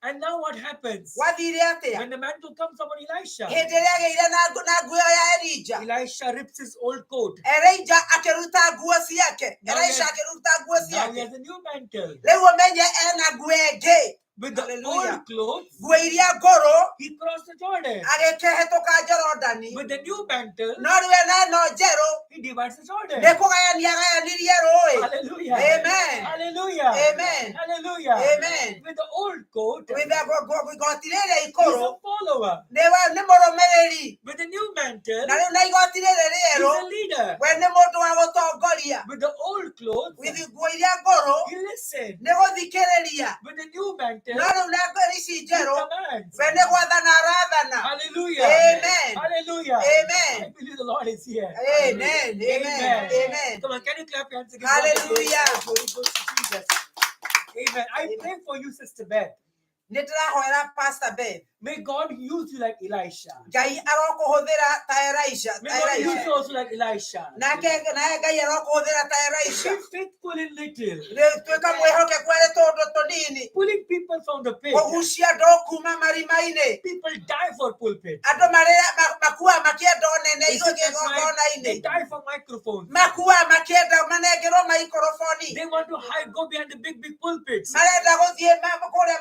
And now what happens? Gwathire atĩa? When the mantle comes upon Elisha, Hĩndĩ ĩrĩa agĩire na nguo ya Elija, Elisha rips his old coat. Elija akĩruta nguo ciake. Now Elisha he akĩruta nguo Now he ciake. has a new mantle. Rĩu ũmenye ena nguo ĩngĩ. With the Hallelujah. old clothes, Nguo iria ngũrũ, he crossed the Jordan. agĩkĩhĩtũka Jorodani. With the new mantle, No rĩu ena ĩno njerũ, he divides the Jordan. nĩ kũgayania agayanirie rũĩ. Hallelujah. Amen. Hallelujah. Amen. Hallelujah. Amen. With the old coat, With igoti rĩrĩa he's ikũrũ, a follower. nĩ mũrũmĩrĩri. With the new mantle, Na rĩu na igoti rĩrĩ he's rĩerũ, a leader. we nĩ mũndũ wa gũtongoria. With the old clothes, With nguo iria ngũrũ, he listens. nĩ gũthikĩrĩria. With the new mantle, No rĩu na nguo ici he njerũ, commands. we nĩ gwathana arathana. Hallelujah. Amen. Hallelujah. Amen. I believe the Lord is here. Amen. Amen. Amen. Come on, can you clap your hands again? God the glory. Hallelujah. Glory goes to Jesus. Amen. I pray for you, Sister Beth. Nĩ ndĩrahoera Pastor Beth. May God use you like Elisha. Ngai arokũhũthĩra ta Elisha, May ta God use Elisha. you also like Elisha. Nake naye Ngai arokũhũthĩra ta Elisha. Be faithful in little, Rĩu tuĩka mwĩhokeku harĩ tũũndũ tũnini, pulling people from the pit. kũgucia andũ kuma marima-inĩ. People die for pulpit. Andũ marĩa makuaga makĩenda ũnene Is it that right? They igongona-inĩ, die for microphones. makuaga makĩenda manengerwo maikoroboni, They want to hide, go behind the big, big pulpits. marenda gũthiĩ kũrĩa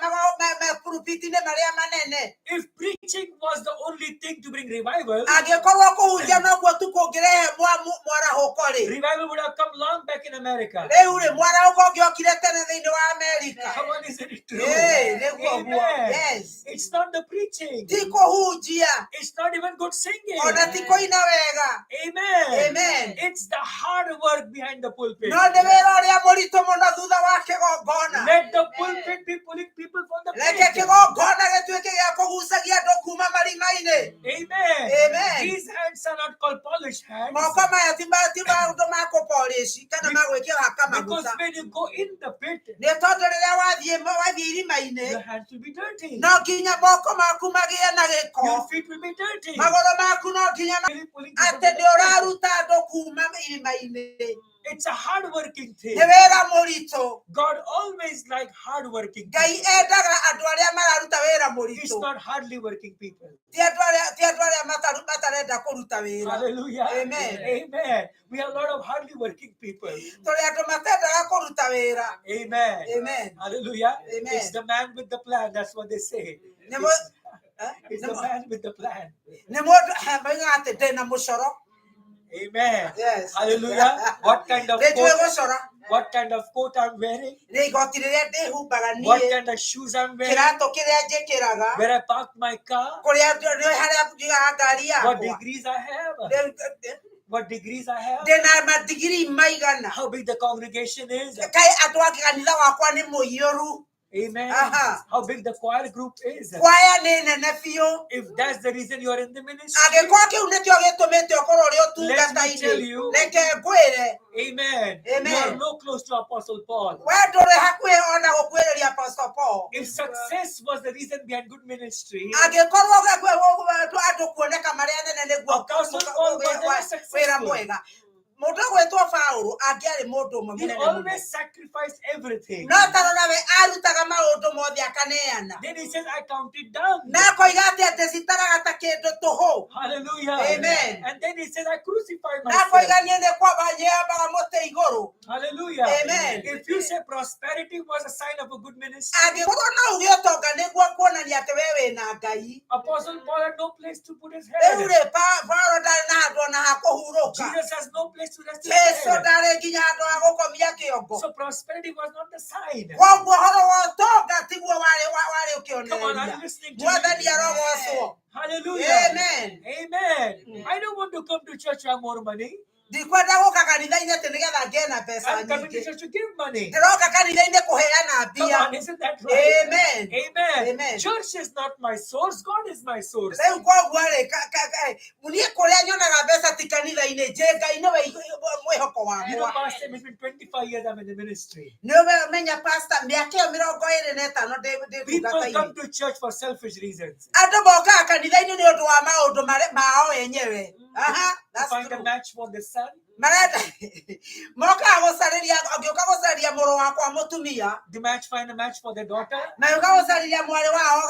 mapulpiti-inĩ marĩa manene. If preaching was the only thing to bring revival, Angĩkorwo kũhunjia noguo tu kũngĩrehe mwarahũko rĩ, revival would have come long back in America. Rĩu rĩ, mwarahũko ũngĩokire tene thĩinĩ wa Amerika. Come on, isn't it true? Ĩĩ, nĩguo guo. Amen. Yes. It's not the preaching. Ti kũhunjia, It's not even good singing. ona ti kũina wega. Amen. Amen. It's the hard work behind the pulpit. No nĩ wĩra ũrĩa mũritũ mũno thutha wa kĩgongona. Let the pulpit be pulling people from the Reke pit. kĩgongona gĩtuĩke gĩa kũgucagia andũ kuma marima-inĩ. Amen. Amen. These hands are not called polished hands. Moko maya ti maũndũ ma kũpolish kana ma gwĩkĩra Because maguta, when you go in the pit, nĩ tondũ rĩrĩa wathiĩ irima-inĩ, your hands will be dirty. no nginya moko maku magĩe na gĩko, Your feet will be dirty. magũrũ maku no nginya Really pulling people atĩ from the nĩ pit. ũraruta andũ kuma irima-inĩ. It's a hard working thing. Nĩ wĩra mũritũ. God always like hard working. Ngai endaga andũ arĩa mararuta wĩra He's mũritũ, not hardly working people. ti andũ arĩa matarenda kũruta wĩra. Hallelujah. Amen. Amen. We have a lot of hardly working people. Tũrĩ andũ matendaga kũruta wĩra. Amen. Amen. Hallelujah. Amen. It's the man with the plan. That's what they say. Nĩ It's the man with the plan. nĩ mũndũ moigaga atĩ ndĩna mũcoro. Amen. Yes. Hallelujah. What kind of Nĩ njũĩ coat, gũcora. what kind of coat I'm wearing? Nĩ igoti rĩrĩa ndĩhumbaga What niĩ, kind of shoes I'm wearing? kĩratũ kĩrĩa njĩkĩraga, Where I park my car? kũrĩa nĩ harĩa njigaga ngari What yakwa. degrees I have? What degrees I have? Ndĩna madigiri maigana. How big the congregation is? Kaĩ andũ a kanitha wakwa nĩ mũiyũru. Amen. Aha. How big the choir group is. Kwaya nĩ nene biũ. If that's the reason you are in the ministry, Angĩkorwo kĩu nĩkĩo gĩtũmĩte ũkorwo ũrĩ Let me tell ũtungata-inĩ, you. reke ngwĩre, amen. Amen. You are no close to Apostle Paul. we ndũrĩ hakuhĩ ona gũkuhĩrĩria Apostle Paul. If success was the reason behind good ministry, Angĩkorwo andũ kuoneka marĩ anene nĩguo Apostle Paul was never wĩra successful. mwega, mũndũ ũgwĩtwo Paũlũ angĩarĩ mũndũ ũmwe He mũnene mũno. always sacrificed everything. No tarora we arutaga maũndũ mothe akaneana, Then he says, I count it down. na akoiga atĩ atĩ citaraga ta kĩndũ tũhũ. Hallelujah. Amen. And then he says, I crucify Na myself. akoiga niĩ nĩ kwamba nyambaga mũtĩ igũrũ. Hallelujah. Amen. If you say prosperity was a sign of a good ministry, Angĩkorwo no uge ũtonga nĩguo kuonania atĩ we wĩna Ngai, Apostle Paul had no place to put his rĩu head. rĩ Paũlũ ndarĩ na handũ ona ha kũhurũka. Jesus has no place to rest his Jesu head. ndarĩ nginya handũ ha gũkomia kĩongo. So prosperity was not the sign. Koguo ũhoro wa ũtonga tiguo warĩ warĩ Come on, are ũkĩonereria. you listening to Mwathani me? arogocwo. Hallelujah. Amen. Amen. Mm. I don't want to come to church to have more money. Ndikwenda gũka kanitha-inĩ atĩ nĩgetha ngĩe na mbeca I'm coming to nyingĩ. church to give money. Ndĩroka kanitha-inĩ kũheana Come mbia. on, isn't that right? Amen. Amen. Amen. Church is not my source, God is my source. Rĩu koguo rĩ, niĩ kũrĩa nyonaga mbeca ti kanitha-inĩ, njĩ Ngai nĩwe mwĩhoko You know, wakwa. Pastor, it's been 25 years I'm in the ministry. Nĩ ũmenya pastor, mĩaka ĩyo 25 ndĩ People ndungata-inĩ. come to church for selfish reasons. Andũ mokaga kanitha-inĩ nĩ ũndũ wa maũndũ mao enyewe. Aha, To that's find a true. match for the son, Marenda mokaga gũcarĩria, ngĩũka gũcarĩria mũrũ wakwa mũtumia, the match find a match for their daughter, magĩũka gũcarĩria mwarĩ wao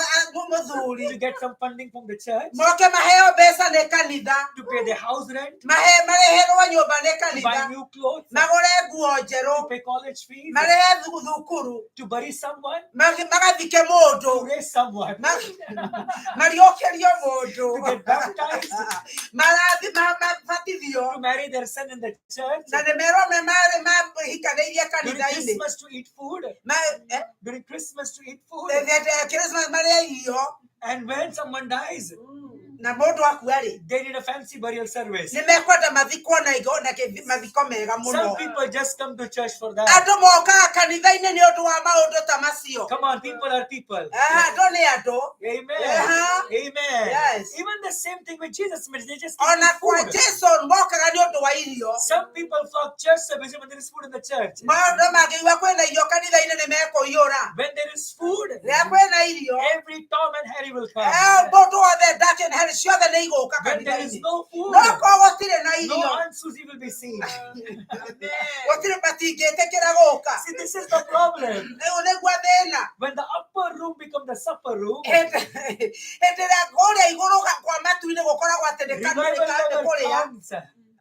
mũthuri, to get some funding from the church, moke maheo mbeca nĩ kanitha, to pay their house rent, mahe marĩhĩrwo nyũmba nĩ to buy kanitha, new clothes, to magũre nguo njerũ, pay college fees, marĩhe thukuru, to bury someone, magathike to mũndũ, raise someone, mariũkĩrio mũndũ, to get baptized, marathi mabatithio, to marry their son in the church, na nĩ merwo me marĩ mahikanĩirie during kanitha-inĩ. Christmas to eat food, Ma- eh, during Christmas to eat food. Christmas marĩe irio, And when someone dies, na mũndũ akua rĩ, they need a fancy burial service. nĩ mekwenda mathikwo na igo na mathiko mega Some mũno. people just come to church for that. Andũ mokaga kanitha-inĩ nĩ ũndũ wa maũndũ ta macio. Come on, people are people. Ah, andũ nĩ andũ. Amen. Uh-huh. Amen. Yes. Even the same thing with Jesus ministry, they just come Ona to kwa food. Jesu mokaga nĩ ũndũ wa irio. Some people flock church service when there is food in the church. Maũndũ mangĩigua kwĩna irio kanitha-inĩ nĩ mekũiyũra. When there is food, Rĩrĩa kwĩna irio, every Tom and Harry will come. mũndũ wothe ndake na Harry ciothe nĩ igũka When there is kanitha-inĩ. no food, No korwo gũtirĩ na no irio, Aunt Susie will be seen. gũtirĩ matingĩtĩkĩra gũka. See, this is the problem. Rĩu nĩguo thĩna. When the upper room becomes the supper room, Hĩndĩ hĩndĩ ĩrĩa kũrĩa igũrũ kwa matu-inĩ gũkoragwo atĩ nĩ revival nĩ never kũrĩa, comes.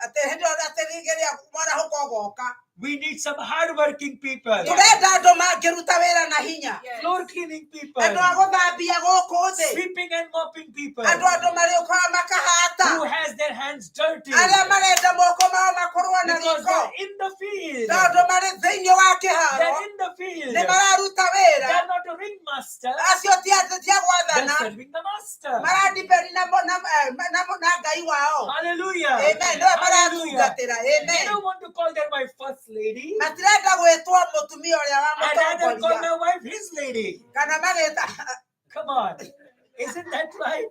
atĩ hĩndĩ ĩyo atĩ rĩrĩa mwarahũka ũgoka. We need some hardworking people, Tũrenda andũ mangĩruta wĩra na hinya, floor cleaning people, andũ a gũthambia gũkũ thĩ, sweeping and mopping people, andũ marĩũkaga makahata, who has their hands dirty arĩa marenda moko mao makorwo na because riko, they're in the field. tondũ marĩ thĩinĩ wa kĩharo They're in the field. nĩ mararuta wĩra. They're not a ringmaster. Acio ti andũ ti a They're gwathana, serving the master. maradipeni na Ngai wao. Hallelujah. Amen. Nĩwe Hallelujah. maratungatĩra. They Amen. don't want to call their wife first lady. Matirenda gwĩtwo mũtumia ũrĩa wa I'd rather call mũtongoria my wife his lady. kana magĩta Come on. Isn't that right?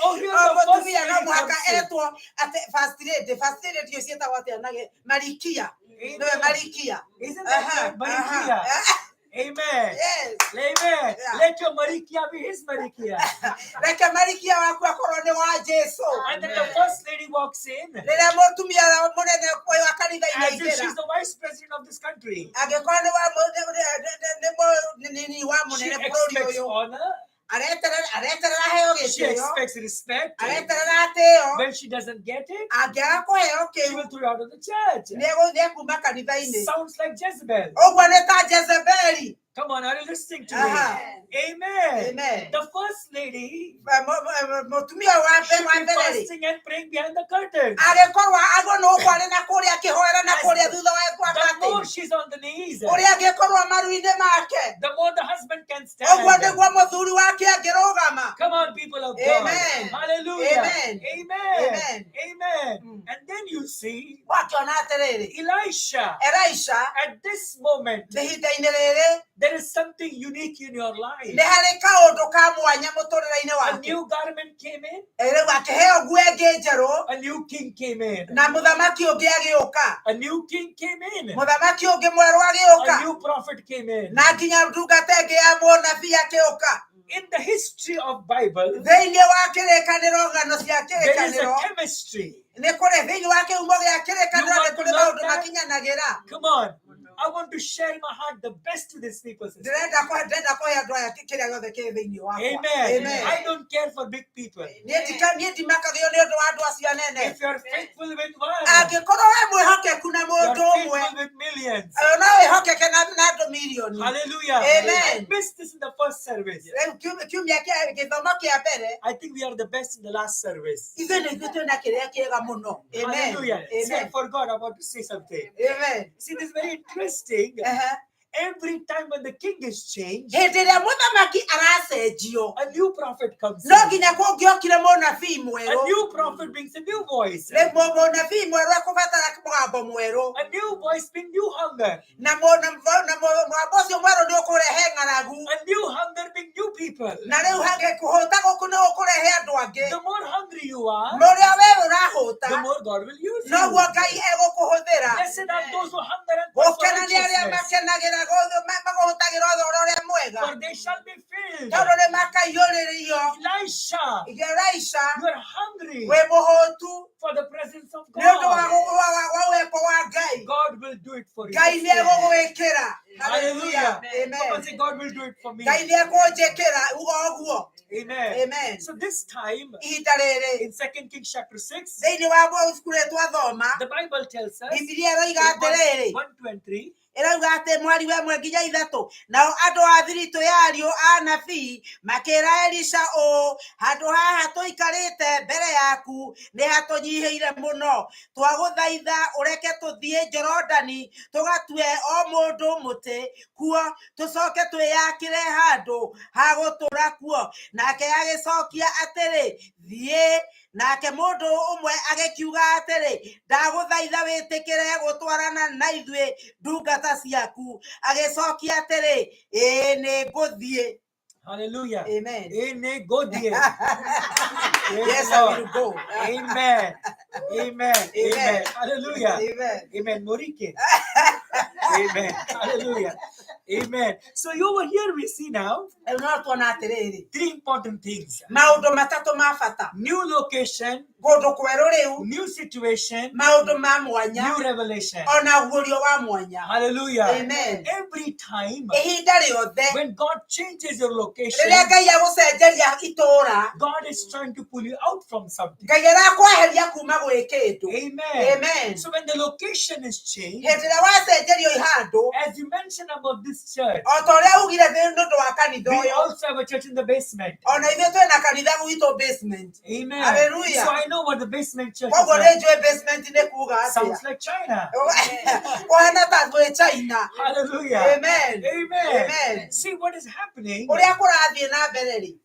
Oh, here's o the first mũtumia no lady mũhaka comes in. etwo atĩ first lady, first lady ndiũ ciĩtagwo atĩa na marikia, nĩwe Amen. marikia. Isn't that Aha, right? Marikia. aha. Amen. Yes. Amen. Yeah. Let your Marikia be his Marikia. Reke marikia waku akorwo nĩ wa Jesu. And then the first lady walks in Rĩrĩa mũtumia ũrĩa mũnene ũyũ wa kanitha-inĩ as if aingĩra, she's the vice president of this country. angĩkorwo nĩ wa nĩ wa She mũnene bũrũri expects ũyũ, honor. areterera aheo She gĩtĩo, expects respect. areterera atĩo. When she doesn't get it, Angĩaga kũheo she kĩu, will throw you out of the church. nĩekuma kanitha-inĩ. Sounds like Jezebel. Ũguo nĩ ta Jezebeli. Come on, are you listening to Aha. me? Amen. Amen. The first lady Mũtumia wa should wa be mbere rĩ, fasting and praying behind the curtain. agĩkorwo agwo nĩ ũkwarĩ na kũrĩa akĩhoera na kũrĩa thutha wa kwa The more curtain. she's on the knees, Ũrĩa angĩkorwo maru-inĩ make, the more the husband can ũguo stand. nĩguo mũthuri wake angĩrũgama. Come on, people of God. Amen. Hallelujah. Amen. Amen. Amen. Amen. Mm. And then you see Wakĩona atĩrĩrĩ, Elisha Elisha at this moment, ihinda-inĩ rĩrĩ, There is something unique in your life. Nĩ harĩ kaũndũ ka mwanya mũtũrĩre-inĩ A waku. new garment came in, Rĩu akĩheo nguo ĩngĩ njerũ a new king came in. na mũthamaki ũngĩ agĩũka. A new king came in. Mũthamaki ũngĩ mwerũ A agĩũka. new prophet came in. Na nginya ndungata ĩngĩ ya mũnabii akĩũka. In the history of Bible, Thĩinĩ wa kĩrĩkanĩro ng'ano cia there is a kĩrĩkanĩro chemistry. nĩ kũrĩ thĩinĩ wa kĩhumo gĩa kĩrĩkanĩro You nĩ want to kũrĩ learn maũndũ that? makinyanagĩra. Come on. I want to share my heart the best to these people. Sister. Ndĩrenda kũhe ndĩrenda kũhe andũ aya kĩrĩa gĩothe kĩ thĩinĩ wakwa. Amen. Amen. I don't care for big people. Niĩ ndimakagio nĩ ũndũ wa andũ acio anene. If you are faithful with one, Angĩkorwo we mwĩhokeku na you are mũndũ ũmwe, faithful with millions. no wĩhokeke na andũ mirioni. Hallelujah. Amen. I missed this in the first service. Rĩu kiumia kĩa gĩthomo kĩa mbere, I think we are the best in the last service. ithuĩ nĩ ithuĩ twĩna kĩrĩa kĩega mũno. Amen. Hallelujah. See, I Amen. forgot about to say something. Amen. See, this is very interesting. Ehe. Every time when the king is changed, Hĩndĩ ĩrĩa mũthamaki aracenjio, a new prophet comes no in. nginya kũngĩokire mũnabii A mwerũ. new prophet brings a new voice. Rĩu mũnabii mwerũ ekũbatara mũgambo mwerũ. A new voice brings new hunger. Na mũgambo ũcio mwerũ nĩ ũkũrehe ng'aragu. A new hunger brings new people. Na rĩu kũhũta gũkũ nĩ gũkũrehe andũ angĩ. The more hungry you are, Mũrĩa we ũrahũta, the more God will use you. noguo Ngai egũkũhũthĩra. Blessed are those who hunger and thirst for Gũkena nĩ arĩa righteousness, makenagĩra magũhũtagĩra ũhoro ũrĩa mwega, for they shall be filled. tondũ nĩ makaiyũrĩrĩrio. Elisha, Elisha, you are hungry wĩ mũhũtu for the presence of nĩ ũndũ wa God. wa uwepo wa Ngai. God will do it for you. Ngai nĩ egũgwĩkĩra. Hallelujah. Amen. Someone say, God will do it for me. Ngai nĩ ekũnjĩkĩra uga ũguo. Amen. Amen. So this time, Ihinda rĩrĩ in 2 Kings chapter 6, thĩinĩ wa ibuku rĩrĩ twathoma, the Bible tells us, Bibilia ĩroiga in verse atĩrĩrĩ, 1, 2, and 3, ĩrauga atĩ mwari wa ĩmwe nginya ithatũ, nao andũ a thiritũ ya ariũ a anabii makĩra Elisha ũũ, handũ haha tũikarĩte mbere yaku nĩ hatũnyihĩire mũno, twagũthaitha ũreke tũthiĩ Jorodani tũgatue o mũndũ mũtĩ kuo, tũcoke twĩyakĩre handũ ha gũtũũra kuo. Nake agĩcokia atĩrĩ, thiĩ. Nake mũndũ ũmwe agĩkiuga atĩrĩ, ndagũthaitha wĩtĩkĩre gũtwarana na ithuĩ ndungata ciaku. Agĩcokia atĩrĩ, ĩĩ nĩ ngũthiĩ. Hallelujah. Amen. Amen. Go there. Praise Yes, the I Lord. will go. Amen. Amen. Amen. Amen. Hallelujah. Amen. Amen. Morike. Amen. Hallelujah. Amen. So over here we see now Rĩu no tuona atĩrĩrĩ, three important things. maũndũ matatũ ma bata, New location, kũndũ kwerũ rĩu, new situation, maũndũ ma mwanya, new revelation. ona guũrio wa mwanya. Hallelujah. Amen. Every time Ihinda rĩothe when God changes your location, rĩrĩa Ngai agũcenjeria itũũra, God is trying to pull you out from something. Ngai arakweheria kuma gwĩ kĩndũ. Amen. Amen. So when the location is changed, Hĩndĩ ĩrĩa wacenjerio ihandũ, as you mentioned about this church, o ta ũrĩa ugire nĩ ũndũ wa kanitha we ũyũ, also have a church in the basement. ona ithuĩ twĩna kanitha gwitũ basement. Amen. Hallelujah. So I know what the basement church is Koguo nĩ like. njũĩ basement nĩ kuga atĩa. Sounds like China. Kũhana ta gwĩ China. Hallelujah. Amen. Amen. Amen. See what is happening Ũrĩa kũrathiĩ na mbere rĩ,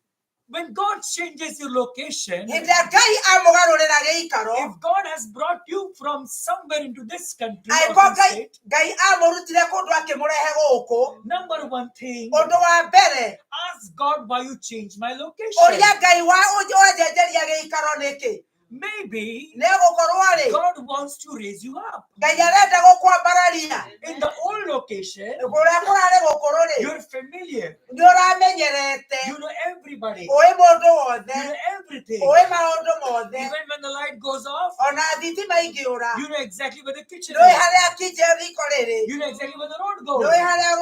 when God changes your location. hĩndĩ ĩrĩa Ngai amũgarũrĩra gĩikaro, If God has brought you from somewhere into this country, or angĩkorwo this Ngai state, Ngai amũrutire kũndũ akĩmũrehe gũkũ, number one thing, ũndũ wa mbere, ask God why you changed my location. ũria Ngai wa wanjenjeria gĩikaro nĩkĩ? Maybe Nĩ gũkorwo rĩ, God wants to raise you up. Ngai arenda gũkwambararia. In the old location, Kũrĩa kũrarĩ gũkũrũ rĩ, you're familiar. nĩ ũramenyerete, You know everybody. ũĩ mũndũ You wothe, know everything. ũĩ maũndũ mothe, Even when the light goes off, ona thitima ingĩũra, you know exactly where the kitchen nĩũĩ is. harĩa kinje riko rĩrĩ, You know exactly where the road goes. nĩũĩ harĩa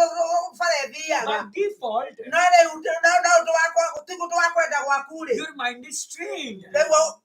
bara ĩthiaga. By default, No rĩu no ũndũ wa ti ũndũ wa kwenda gwaku rĩ, your mind is trained. rĩu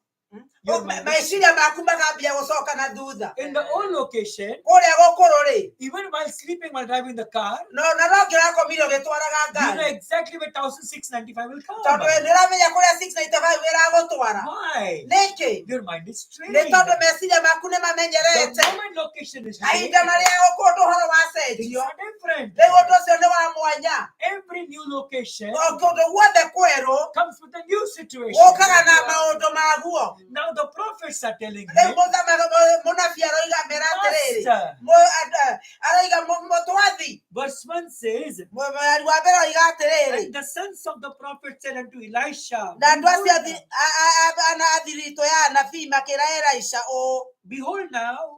Your mind is- meciria maku makambia gũcoka na thutha. In the old location, Kũrĩa gũkũrũ rĩ, even while sleeping, while driving the car, no na no ngĩrakomire ũgĩtwaraga you know ngari, exactly where 1695 will come. tondũ nĩ ũramenya kũrĩa 695 ĩragũtwara. Why? Nĩkĩ? Your mind is trained. Nĩ tondũ meciria maku nĩ The mamenyerete. moment location is changed, Mahinda marĩa ũkũndũ ũhoro things wacenjio, are different. rĩu ũndũ ũcio nĩ wa mwanya. Every Every new location O kũndũ guothe kwerũ comes with a new situation. gũkaga na maũndũ maguo. Now the prophets are telling Rĩu him, mũnabii aroiga mera atĩrĩrĩ, Master, aroiga mũtwathi. verse 1 says, Mũrari wa mbere oiga atĩrĩrĩ, And the sons of the prophet said unto Elisha, na andũ acio Behold now, athiritũ ya anabii makĩra Elisha ũũ, behold now,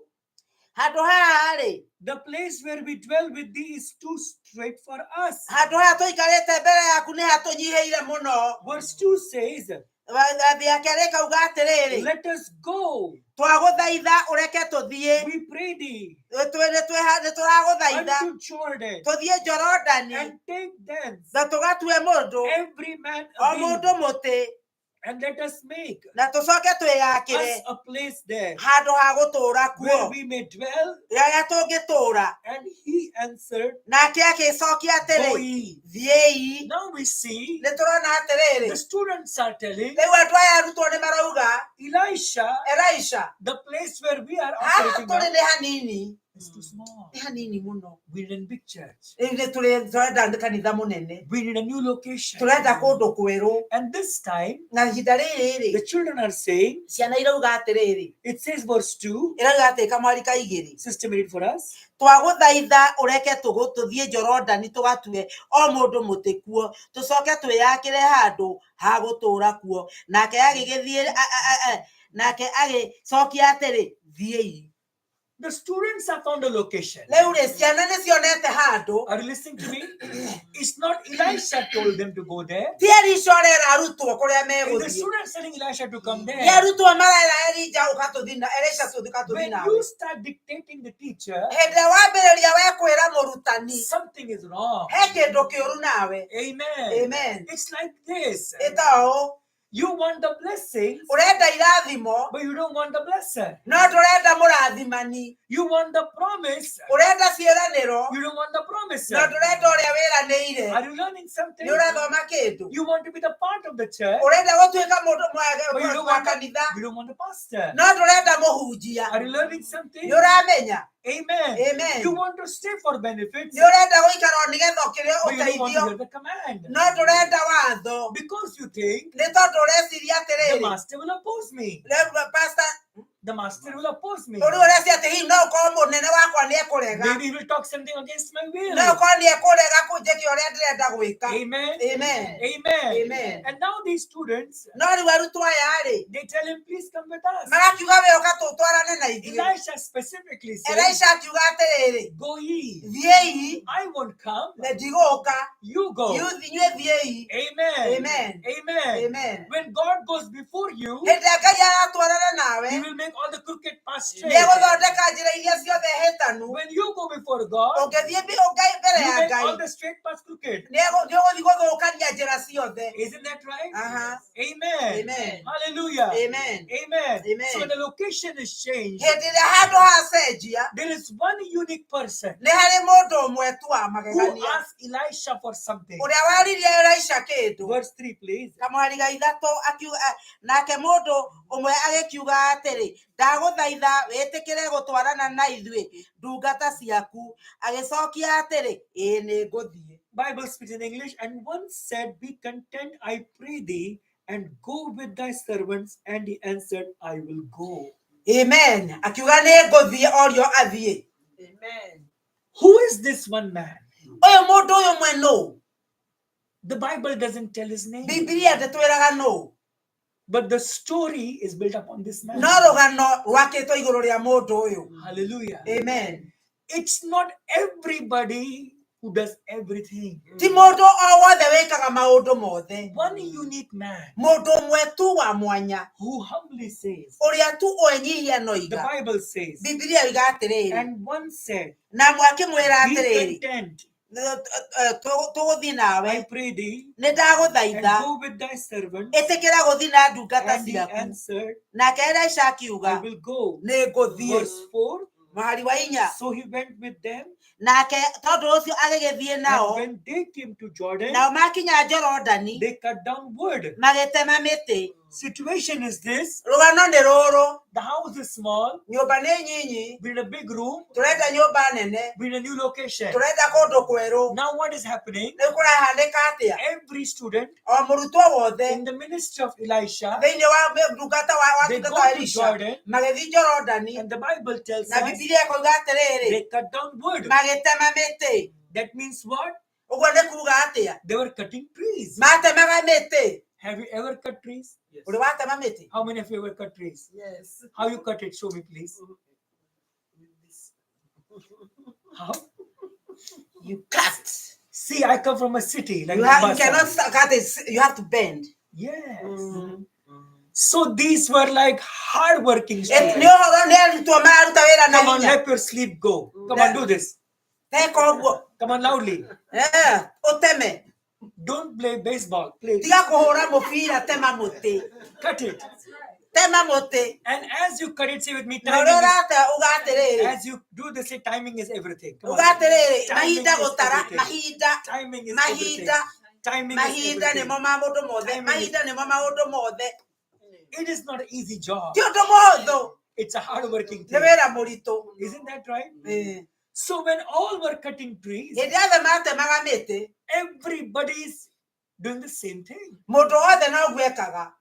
handũ haha rĩ, the place where we dwell with thee is too strait for us. handũ haha tũikarĩte mbere yaku nĩ hatũnyihĩire mũno. Verse 2 says, Wathi ya kerĩ ĩkauga atĩrĩrĩ, Let us go, twagũthaitha ũreke tũthiĩ, we pray thee, nĩ tũragũthaitha unto Jordan, tũthiĩ Jorodani and take thence na tũgatue mũndũ every man o a beam, mũndũ mũtĩ and let us make na tũcoke twĩyakĩre us a place there handũ ha gũtũũra where kuo we may dwell. rĩrĩa tũngĩtũũra. And he answered, Nake agĩcokia Go atĩrĩ, ye. thiĩi. Now we see Nĩ tũrona atĩrĩrĩ, the students are telling rĩu andũ aya arutwo nĩ marauga Elisha, Elisha, the place where we are haha operating tũrĩ now nĩ hanini, is too small. nĩ hanini mũno. We need a big church. Rĩu nĩ tũrenda kanitha mũnene, We need a new location. tũrenda kũndũ kwerũ. And this time, Na ihinda rĩrĩ the rĩ, children are saying, ciana irauga atĩrĩrĩ, it says verse 2, irauga atĩ kamwari ka igĩrĩ, sister made it for us. twagũthaitha ũreke tũthiĩ Jorodani tũgatue o mũndũ mũtĩ kuo, tũcoke twĩyakĩre handũ ha gũtũũra kuo. Nake agĩgĩthiĩ nake agĩcokia atĩrĩ, thiĩi. The students have found a location. Rĩu rĩ, ciana nĩ cionete handũ. Are you listening to me? It's not Elisha told them to go there. Ti Elisha ũrera arutwo kũrĩa It's the megũthiĩ, students telling Elisha to come nĩ there. arutwo marera Elija ũka tũthiĩ na Elisha ũka tũthiĩ When nawe. you start dictating the teacher, Hĩndĩ ĩrĩa wambĩrĩria we kwĩra mũrutani, something is wrong. he kĩndũ kĩũru nawe. Amen. Amen. It's like this. Ĩta ũũ, You want the blessings, ũrenda irathimo but you don't want the blesser. no ndũrenda mũrathimani. You want the promise, Ũrenda ciĩranĩro you don't want the no promiser. ndũrenda ũrĩa wĩranĩire. Are you learning something? Nĩ ũrathoma kĩndũ. You want to be the part of the church, Ũrenda gũtuĩka mũndũ but you don't wa want the, kanitha you don't want the pastor. no ndũrenda mũhunjia. Are you learning something? Nĩ ũramenya. Amen. Amen. You want to stay for benefits, Nĩ ũrenda gũikara o nĩgetha ũkĩrĩe but you don't want to ũteithio hear the command. no ndũrenda watho, Because you think nĩ tondũ ũreciria the atĩrĩrĩ, master will oppose me. rĩu pastor The master will oppose me. ũrĩa ũreciria atĩ hihi no ũkorwo mũnene wakwa nĩ ekũrega, Maybe he will talk something against my will. no ũkorwo nĩ ekũrega kũnjĩke ũrĩa ndĩrenda gwĩka. Amen. Amen. Amen. Amen. And now these students, No rĩu arutwo aya rĩ, they tell him, please come with us. marakiuga we ũka tũtwarane na ithuĩ. Elisha specifically says, Elisha akiuga atĩrĩrĩ, go ye. thiĩi, I won't come. na ndigũka, You go. inyuĩ thiĩi. Amen. Amen. Amen. Amen. When God goes before you, Hĩndĩ ĩrĩa Ngai aratwarana nawe, he will make all the crooked paths straight. nĩ egũthondeka njĩra iria ciothe hĩtanu. When you go before God, Ũngĩthiĩ Ngai mbere you ya make Ngai, all the straight paths crooked. nĩ ũgũthiĩ gũthũkania njĩra ciothe. Isn't that right? Aha. Amen. Amen. Hallelujah. Amen. Amen. Amen. So when the location is changed, Hĩndĩ ĩrĩa handũ hacenjia, there is one unique person nĩ harĩ mũndũ ũmwe tu wa who magegania asked Elisha for something. ũrĩa waririe Elisha kĩndũ. Verse 3, please. Kamwari ga ithatũ akiuga, nake mũndũ ũmwe agĩkiuga atĩrĩ, ndagũthaitha wĩtĩkĩre gũtwarana na ithuĩ ndungata ciaku. Agĩcokia atĩrĩ, ĩĩ nĩ ngũthiĩ. Bible speaks in English, and one said, Be content, I pray thee, and go with thy servants. And he answered, I will go. Amen. Akiuga nĩ ngũthiĩ orio athiĩ. Amen. Who is this one man? Ũyũ mũndũ ũyũ ũmwe nũ? The Bible doesn't tell his name, Bibilia ndĩtwĩraga nũ, but the story is built upon this man. no rũgano rwakĩtwo igũrũ rĩa mũndũ ũyũ. Hallelujah. Amen. It's not everybody who does everything. Ti mũndũ o wothe wĩkaga maũndũ mothe. One unique man Mũndũ ũmwe tu wa mwanya who humbly says, ũrĩa tu ũenyihia no the iga. Bible says, Bibilia yoiga atĩrĩrĩ, and one said, na amwe akĩmwĩra Be atĩrĩrĩ, content, tũgũthiĩ nawe, I pray thee, nĩ and ndagũthaitha go with thy servant. ĩtĩkĩra gũthiĩ na ndungata And he ciaku. answered, Nake Elisha I akiuga, will go. nĩ ngũthiĩ. Verse 4. Mũhari wa inya, So he went with them. nake tondũ ũcio agĩgĩthiĩ And nao, when they came to Jordan, nao makinya Jorodani they cut down wood. magĩtema mĩtĩ. Situation is this: Rũgano nĩ rũrũ. The house is small. Nyũmba nĩ nyinyi. We're in a big room. Tũrenda nyũmba nene. We're in a new location. Tũrenda kũndũ kwerũ. Now, what is happening? Rĩu kũrahanĩka atĩa? Every student O mũrutwo wothe in the ministry of Elisha, thĩinĩ wa ndungata wa they tungata go wa to Elisha Jordan, magĩthiĩ Jorodani and the Bible tells na us Bibilia ĩkoiga atĩrĩrĩ, they cut down wood. magĩtema mĩtĩ. That means what? Ũguo nĩ kuga atĩa? They were cutting trees. Matemaga mĩtĩ. Have you ever cut trees? Yes. Ũrĩ watema mĩtĩ? How many of you ever cut trees? Yes. How you cut it? Show me, please. How? You cut. See, I come from a city like You Mombasa. cannot cut it. You have to bend. Yes. So these were like hardworking Nĩ students. ũhoro nĩ arutwo mararuta wĩra na Come on, hinya. let your sleep go. Come on, do this. Teka ũguo. Come on, loudly. Eh, ũteme. Don't play baseball. Play. Tiga kũhũra mũbira, tema mũtĩ. Cut it. Tema mũtĩ. And as you cut it, say with me, Na ũrĩa timing is, ũrate uga atĩrĩrĩ. as you do this, say timing is everything. Come Uga on. atĩrĩrĩ, Timing mahinda is gũtara, everything. mahinda, Timing is everything. mahinda, Timing is mahinda everything. nĩmo ma mũndũ mothe. Timing is- Mahinda nĩmo maũndũ mothe. It is not an easy job. Ti ũndũ mũhũthũ, It's a hardworking nĩ thing. wĩra mũritũ. Isn't that right? Ĩĩ. So when all were cutting trees, Hĩndĩ yothe matemaga mĩtĩ, everybody's doing the same thing. mũndũ wothe noguo ekaga.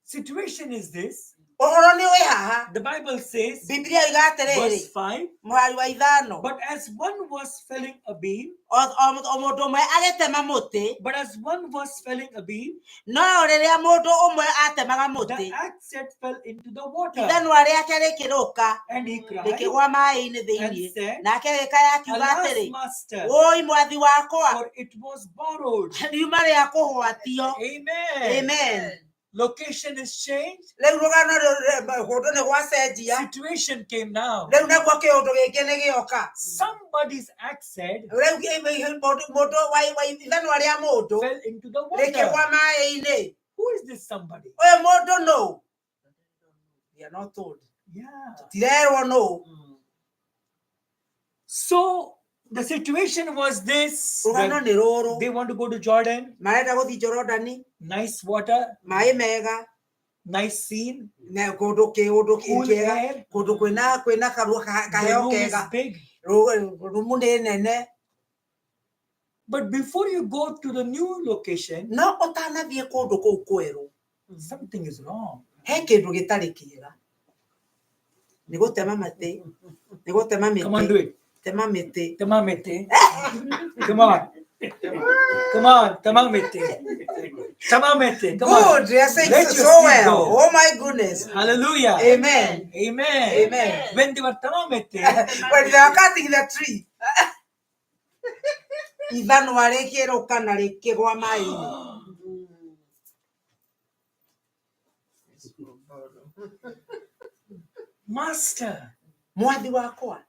Situation is this. Ũhoro nĩ wĩ haha. The Bible says, Bibilia iga atĩrĩrĩ, verse 5, mũhari wa ithano, but as one was felling a beam, o mũndũ ũmwe agĩtema mũtĩ, but as one was felling a beam, no rĩrĩa mũndũ ũmwe atemaga the mũtĩ, axe head fell into the water. ithanwa rĩake rĩkĩrũka And he cried rĩkĩgwa maĩ-inĩ and thĩinĩ, said, nake gĩkaya akiuga Alas, atĩrĩ, master, wũi mwathi wakwa, for it was borrowed. riuma rĩa kũgwatio. Amen. Amen. Location is changed. Rĩu rũgano kũndũ nĩ gwacenjia. Situation came now. Rĩu naguo kĩũndũ gĩkĩ nĩ gĩoka. Somebody's axe head Rĩu mũndũ wa ithanwa rĩa mũndũ fell into the water. rĩkĩgwa maĩ-inĩ. Who is this somebody? Ũyũ mũndũ nũ? We are not told. Yeah. Tirerwo nũ. So the situation was this. Rũgano that nĩ rũrũ. They want to go to Jordan. Marenda gũthiĩ Jorodani, Nice water, maĩ mega, nice scene, na kũndũ kĩũndũ cool kĩega, air. kũndũ kwĩna karũa The kaheo room is kega, big. Rumu nĩ nene. But before you go to the new location, No ũtanathiĩ kũndũ kũu kwerũ, something is wrong. he kĩndũ gĩtarĩ kĩega. Nĩ gũtema mĩtĩ, nĩ gũtema Come on, do mĩtĩ, it. tema mĩtĩ. Tamamete. Come on. Come on. Tamamete. Tamamete. Come on. Good, you are saying Let your so sleep well. go. Oh my goodness. Hallelujah. Amen. Amen. Amen. When they were tamamete, When they are cutting the tree. Ithanwa rĩkĩrũka na rĩkĩgwa maĩ-inĩ. Master. Mwathi wakwa.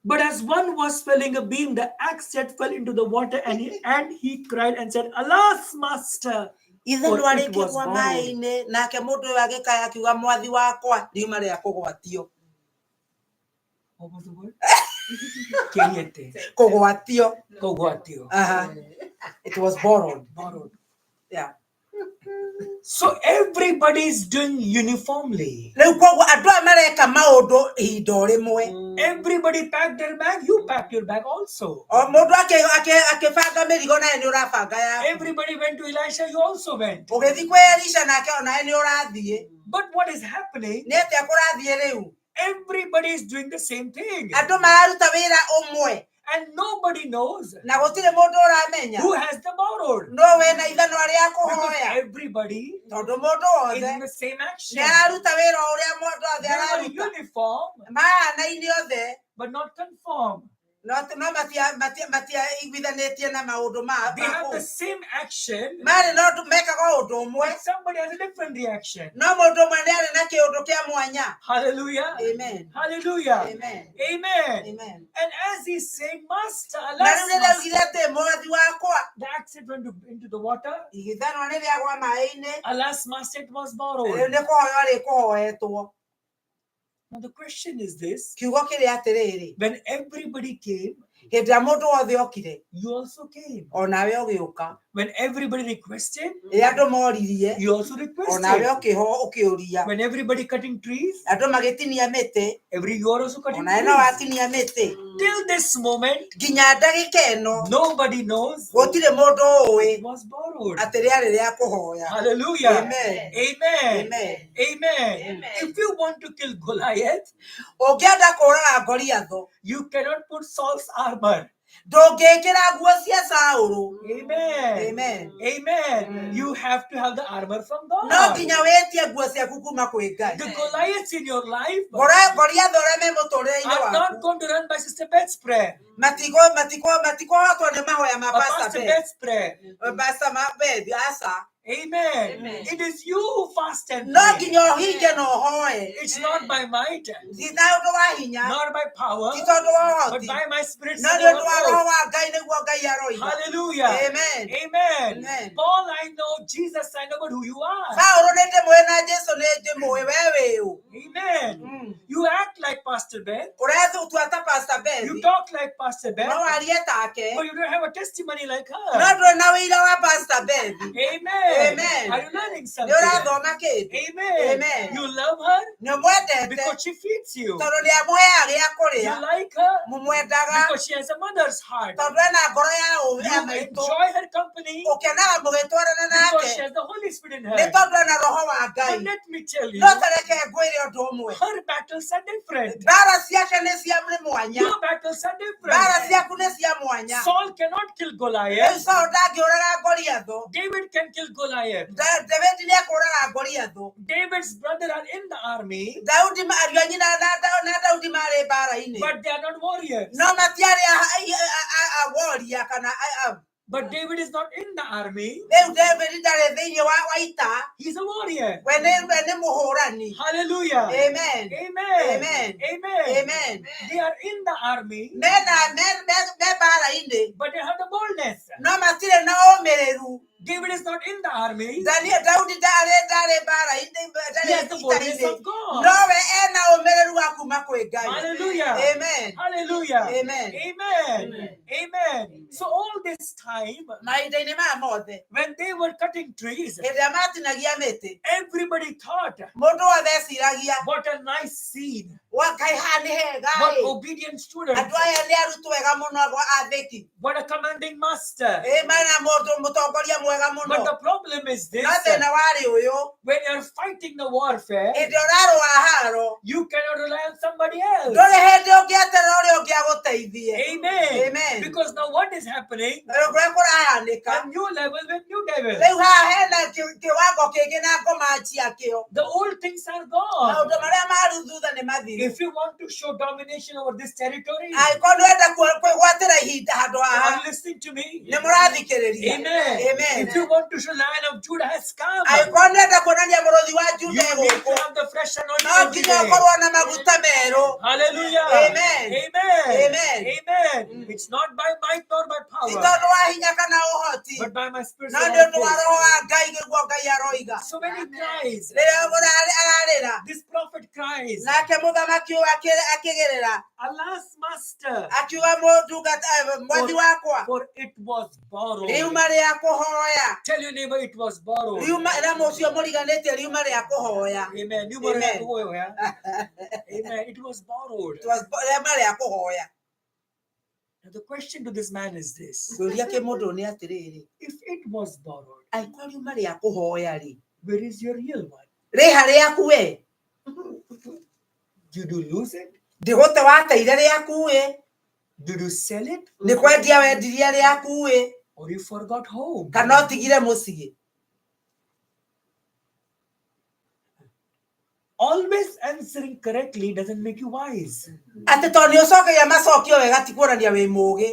But as one was felling a beam, the axe head fell into the water, and he cried and said, Alas, master! Ithanwa For it was rĩkĩgwa borrowed. maĩ-inĩ nake mũndũ ũyũ agĩkaya akiuga mwathi wakwa riuma rĩa kũgwatio. What was the word? Kenyete. Kũgwatio. Kogwatio. Aha. It was borrowed. Borrowed. Yeah. So everybody is doing uniformly. Rĩu koguo andũ aya mareka maũndũ ihinda o rĩmwe. Everybody packed their bag. You packed your bag also. O mũndũ akĩbanga mĩrigo nawe nĩ ũrabanga yaku. Everybody went to Elisha. You also went. Ũgĩthiĩ kwĩ Elisha nake onawe nĩ ũrathiĩ. But what is happening? Nĩ atĩa kũrathiĩ rĩu? Everybody is doing the same thing. Andũ mararuta wĩra ũmwe And nobody knows na gũtirĩ mũndũ ũramenya who has the borrowed. no wĩna ithanwa rĩa Because kũhoya everybody tondũ mũndũ is wothe in the same nĩ action. araruta wĩra o ũrĩa mũndũ othe They were araruta. uniform, Mahanaine othe but not conform. no matiaiguithanĩtie na maũndũ ma They ma have the kũu. same action, Marĩ na ũndũ mekaga o ũndũ ũmwe but somebody has a different reaction. no mũndũ ũmwe nĩ arĩ na kĩũndũ kĩa mwanya. Hallelujah. Amen. Hallelujah. Amen. Amen. Amen. And as he said, Master, Na alas, rĩu rĩrĩa master, augire atĩ mwathi wakwa the axe went into the water. ithanwa nĩ rĩagwa maĩ-inĩ Alas, master, it was rĩu borrowed. nĩ kũhoywo rĩkũhoetwo. Now the question is this: Kiugo kĩrĩ atĩrĩrĩ, when everybody came, Hĩndĩ ĩrĩa mũndũ wothe okire, you also came. Onawe ũgĩũka. When everybody requested, Rĩrĩa andũ moririe, you also onawe requested. ũkĩho ũkĩũria. When everybody cutting trees, Andũ magĩtinia mĩtĩ, every you are also cutting onawe no trees. watinia mĩtĩ. Till this moment, Nginya ndagĩka ĩno, nobody knows gũtirĩ mũndũ ũĩ it was borrowed. atĩ rĩarĩ rĩa kũhoya. Hallelujah. Amen. Amen. Amen. Amen. Amen. If you want to kill Goliath, Ũngĩenda kũũraga Goliathũ, you cannot put Saul's armor. Ndũngĩkĩra nguo cia Saũlũ. Amen. Amen. Amen. You have to have the armor from No God. nginya wĩtie nguo ciaku kuma kwĩ Ngai. The Goliaths in your life Goliathũ arĩa me mũtũrĩre-inĩ are not waku going to run by Sister Beth's prayer matikũhotwo nĩ mahoya ma or Pastor Pastor Beth. Beth's prayer. Pastor Beth, aca. Amen. Amen. It is you who fast and No pray. nginya ũhinge na ũhoe. It's not by might, Ti na ũndũ wa hinya, not by power, ti tondũ wa but ũhoti, by my spirit. no said nĩ the ũndũ wa Lord. roho wa Ngai nĩguo Ngai aroiga. Hallelujah. Amen. Amen. Amen. Paul, I know. Jesus, I know, but who you are. Paũlũ nĩ ndĩmũĩ na Jesũ nĩ ndĩmũĩ, we wĩ ũ? Amen. You act like Pastor Beth. Ũretua ta Pastor Beth, You talk like Pastor Beth. no warie take, But you don't have a testimony like no her. ndũrĩ na ũira wa Pastor Beth. Amen. Amen. Are you learning Nĩ something? ũrathoma kĩndũ. Amen. Amen. You love her Nĩ ũmwendete because she feeds you. tondũ nĩ amũheaga gĩa You kũrĩa. like her Mũmwendaga because she has a mother's heart. tondũ ena ngoro ya ũũgĩ ya You maitũ. enjoy her company Ũkenaga mũgĩtwarana because nake she has the Holy Spirit in nĩ her. tondũ ena roho wa But Ngai. let me tell you, No tareke ngwĩre ũndũ ũmwe, her battles are different. mbara ciake nĩ cia nĩ mwanya, Your battles are mbara different. ciaku nĩ cia mwanya. Saul cannot kill Rĩu Goliath. Saũlũ ndangĩũraga Goliathũ. David can kill Goliath. Daudi nĩ akũraga Goliathũ. David's brother are in the army, Daudi ariũ a nyina na Daudi marĩ mbara-inĩ, but they are not warriors. no matiarĩ a warrior kana But David is not in the army. Rĩu David ndarĩ thĩinĩ wa ita. He's a warrior. We nĩ mũhũrani. Hallelujah. Amen. Amen. Amen. Amen. Amen. They are in the army, Mena me mbara-inĩ, but they have the boldness. no matirĩ na ũmĩrĩru. David is not in the army. Daudi ndarĩ mbara-inĩ, He ndarĩ has the boldness ita-inĩ, of God. nowe ena ũmĩrĩru wa kuma kwĩ Ngai. Hallelujah. Amen. Hallelujah. Amen. Amen. Amen. So all this time, Mahinda-inĩ maya mothe, when they were cutting trees, hĩndĩ ĩrĩa matinagia mĩtĩ, everybody thought, mũndũ wothe eciragia, what a nice scene. wa Ngai haha nĩ hega What ĩ. obedient students. Andũ aya nĩ arutwo ega mũno athĩki. What a commanding master. Ĩ mena mũndũ mũtongoria mwega But mũno. the problem is this: No thĩna warĩ ũyũ, when you're fighting the warfare, hĩndĩ ũrarũa haro, you cannot rely on somebody else. ndũrĩ hĩndĩ ũngĩeterera ũrĩa ũngĩ agũteithie. Amen. Amen. Because now what is happening? Kũrĩa kũrahanĩka, A new level with new devil. rĩu haha hena kĩwango kĩngĩ na ngoma ciakĩo. The old things are gone. Maũndũ marĩa maru thutha nĩ mathiru. If you want to show domination over this territory, Angĩkorwo nĩwenda kwĩgwatĩra ihinda handũ are haha, you listening to me? nĩ mũrathikĩrĩria. Amen. Amen. If you want to show Lion of Judah has come, Angĩkorwo nĩwenda kuonania mũrũthi wa you Juda need to gũkũ, have the fresh anointing no every nginya day. ũkorwo na maguta merũ. Hallelujah. Amen. Amen. Amen. Amen. It's not by might nor by Ti power, tondũ wa hinya kana ũhoti, but by my spirit. no said nĩ the ũndũ wa Lord. roho wa Ngai nĩguo Ngai aroiga. So when he cries, Rĩrĩa ararĩra, this prophet cries, nake mũthamaki ũyũ akĩgĩrĩra, Alas, master, akiuga mũndungata mwathi wakwa, for it was borrowed. riuma rĩa kũhoya. Tell your neighbor it was borrowed. Riuma na mũcio mũriganĩtie riuma rĩa kũhoya. Amen. You were Amen. Amen. It was borrowed. Riuma rĩa kũhoya. Now the question to this man is this: Kĩũria kĩ mũndũ nĩ atĩrĩrĩ, if it was borrowed, angĩkorwo riuma rĩa kũhoya rĩ, where is your real one? rĩha rĩaku we? Did you lose it? Ndĩgũte wateire rĩaku ĩ? Did you sell it? Nĩ kwendia wendirie rĩaku ĩ? Or you forgot home? Kana ũtigire mũciĩ? Always answering correctly doesn't make you wise. Atĩ tondũ nĩ ũcokagia macokio wega ti kuonania wĩ mũũgĩ.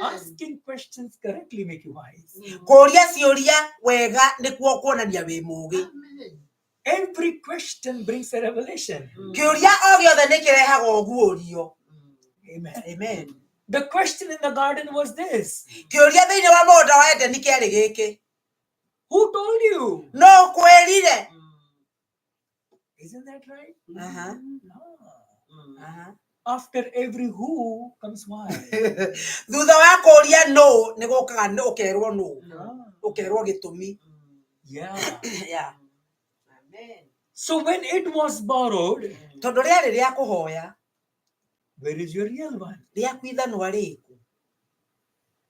Asking questions correctly make you wise. Kũũria ciũria wega nĩkuo kuonania wĩ mũũgĩ. Every question brings a revelation. Kĩũria o gĩothe nĩ kĩrehaga ũguũrio. Amen. Amen. The question in the garden was this: Kĩũria thĩinĩ wa mũgũnda wa Edeni kĩarĩ gĩkĩ, who told you? no kwĩrire? Isn't that right? Aha, Ah. aha. After every who comes why. Thutha wa kũria nũ nĩ gũkaga ũkerwo nũ, ũkerwo gĩtũmi. Yeah. Yeah. So when it was borrowed, Tondũ rĩarĩ rĩa kũhoya. Where is your real one? Rĩaku ithanwa rĩku?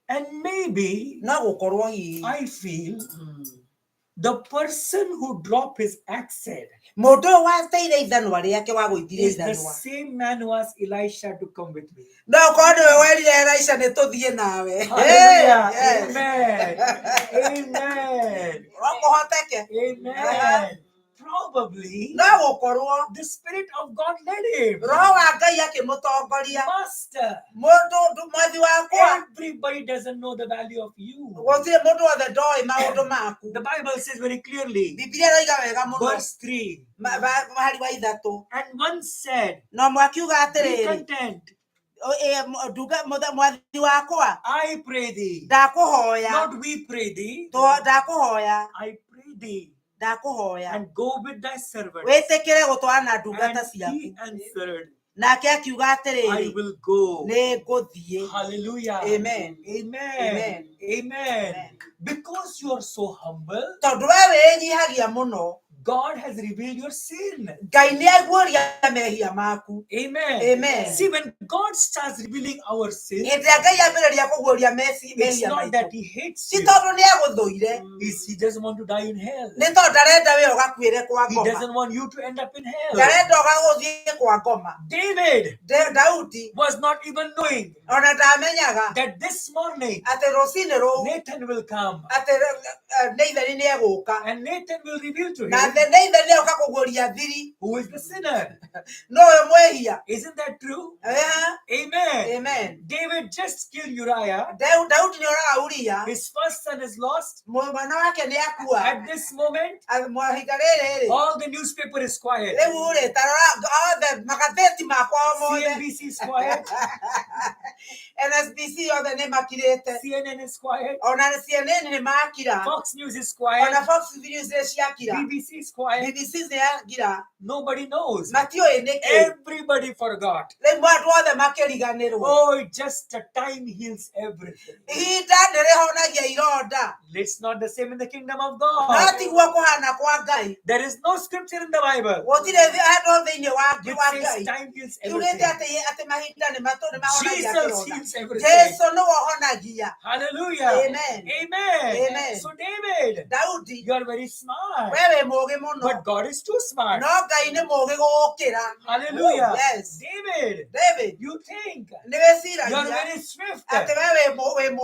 And maybe No gũkorwo hihi I feel the person who dropped his axe mũndũ ũyũ wateire ithanwa rĩake wagũithirie is the ithanwa same man who asked Elisha to come with me. No korwo nĩwe werire Elisha nĩ tũthiĩ nawe. Hallelujah. Yes. Amen. Amen. No kũhoteke. Amen. Probably No gũkorwo the Spirit of God led him. Roho wa Ngai akĩmũtongoria. Master, Mũndũ mwathi wakwa, everybody doesn't know the value of you. Gũtirĩ mũndũ wothe ndoĩ maũndũ maku. The Bible says very clearly, Bibilia ĩroiga wega mũno, verse 3. Mũhari wa 3. And one said, No mwakiuga "Be atĩrĩrĩ, content, mwathi wakwa, I pray thee." Ndakũhoya. Not we pray thee. Ndakũhoya. I pray thee. Ndakũhoya. And go with thy servant. Wĩtĩkĩre gũtwarana And ndungata he ciaku. answered, Nake akiuga "I atĩrĩrĩ, will go." nĩ ngũthiĩ. Hallelujah. Amen. Amen. Amen. Amen. Amen. Because you are so humble, Tondũ we wĩnyihagia mũno, God has revealed your sin. Ngai nĩ aguũria mehia maku. Amen. Amen. See, when God starts revealing our sin, Hĩndĩ ĩrĩa Ngai ambĩrĩria kũguũria it's mehia not maitũ, that He hates ti you. tondũ nĩ agũthũire, He doesn't want to die in hell. nĩ tondũ ndarenda we ũgakuĩre kwa He ngoma. doesn't want you to end up in hell. Ndarenda ũgagũthiĩ kwa ngoma. David Daudi was not even knowing ona ndamenyaga that this morning atĩ rũcinĩ rũu Nathan will come atĩ Nathan nĩ egũka, and Nathan will reveal to na him Nathan nĩ egũka kũguũria thiri who is the sinner. no ũyũ mwĩhia. Isn't that true? Eh, Amen. Amen. David just killed Uriah. Daudi nĩ oraga Uria. His first son is lost. Mwana wake nĩ akua. At this moment, Mahinda rĩrĩ rĩ, all the newspaper is quiet. Rĩu rĩ, ta rora othe magathĩti makwa o mothe. CNBC is quiet. NSBC othe nĩ makirĩte. CNN is quiet. Ona CNN nĩ makira. Fox News is quiet. Ona Fox News nĩ ciakira. BBC is quiet. BBC nĩ yakira. Nobody knows. Matiũĩ nĩkĩ. Everybody forgot. Rĩu andũ othe makĩriganĩrwo. Oh, just the time heals everything. Ihinda nĩ rĩhonagia ironda. It's not the same in the kingdom of No God. tiguo kũhana kwa Ngai. There is no scripture in the Bible Gũtirĩ handũ thĩinĩ wa which wa says Ngai time heals kiugĩte everything. atĩ mahinda nĩ nĩ mahonagia Jesus kĩronda. heals everything. Jesu nĩwe ũhonagia. Hallelujah. Amen. Amen. Amen. So, David, Daudi, you are very smart, we wĩ mũũgĩ mũno, but God is too smart. no Ngai nĩ mũũgĩ gũgũkĩra. Hallelujah. Yes. David, David, you think nĩ you are wĩciragia very swift, atĩ we wĩ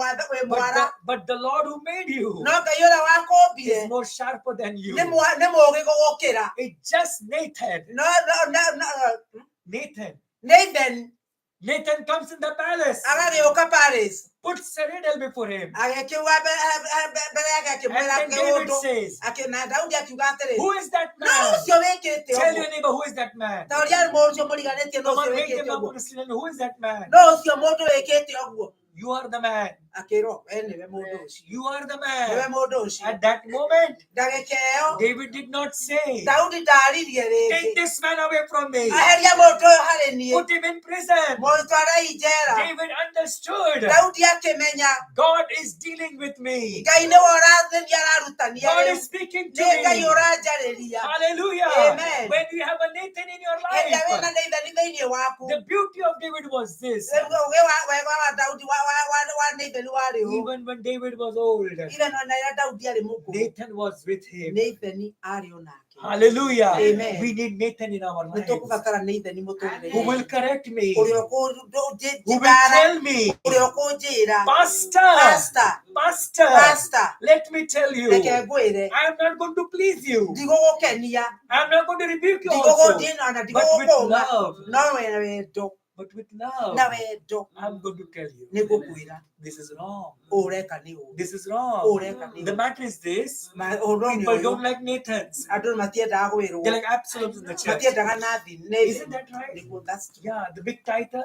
but mwara, the Lord who made you no Ngai ũrĩa wakũmbire is more sharper than you. nĩ mũũgĩ gũgũkĩra. It's just Nathan. No, Nathan. Nathan Nathan comes in the palace, agagĩũka Paris, puts a riddle before him. Agĩkiuga mbere yake And akĩmwĩra then David kĩũndũ. says, Na Daudi akiuga atĩrĩ, "Who is that no man?" ũcio wĩkĩte Tell ũguo. your neighbor, who is that man? Ta ũrĩa mũndũ ũcio mũriganĩtie no Come ũcio on, wake wĩkĩte him up ũguo. on the street. Who is that man? No ũcio mũndũ wĩkĩte ũguo. You are the man. Akĩrwo we nĩwe mũndũ ũcio. You are the Nĩwe man. mũndũ ũcio. At that moment, Ndagĩka ĩyo David did not say, Daudi ndaririe "Take rĩngĩ, this man away from me. aheria mũndũ ũyũ harĩ niĩ, Put him in prison." mũtwarei njera. David understood Daudi akĩmenya God is dealing with me. Ngai nĩwe ũrathenia ararutania God rĩu. is speaking to Nĩ Ngai me. ũranjarĩria. Hallelujah. Amen. When you have a Nathan in your Hĩndĩ ĩrĩa wĩna life, Nathani thĩinĩ waku, the beauty of David was this. Rĩu ũũgĩ wega wa Daudi wa Nathani warĩ ũũ. Even when David was old, Even ona rĩrĩa Daudi arĩ mũkũrũ, Nathan was with him. Nathani arĩ o nake. Hallelujah. Amen. We need Nathan in our Nĩ lives tũkũbatara Nathani mũtũrĩre-inĩ. who will correct me, Ũrĩa who will ũkũnjĩtara, tell me, ũrĩa ũkũnjĩra, "Pastor, Pastor, Pastor, Pastor, let me tell you, reke ngwĩre, I am not going to please you. ndigũgũkenia, I am not going to rebuke you also, ndigũgũndina, but with ndigũgũkũma, love, no wendo, but with love, na wendo I'm going to tell you." nĩ ngũkwĩra. This is wrong. Ũũ ũreka nĩ ũũ. This is Ũũ wrong. ũreka nĩ The ũũ. matter is this, Ũhoro nĩ people ũyũ. don't like Nathans. Andũ matiendaga gwĩrwo. They're like Absaloms in the church. Matiendaga Nathi. Isn't that right? Nĩguo, that's true. Yeah, the big tither,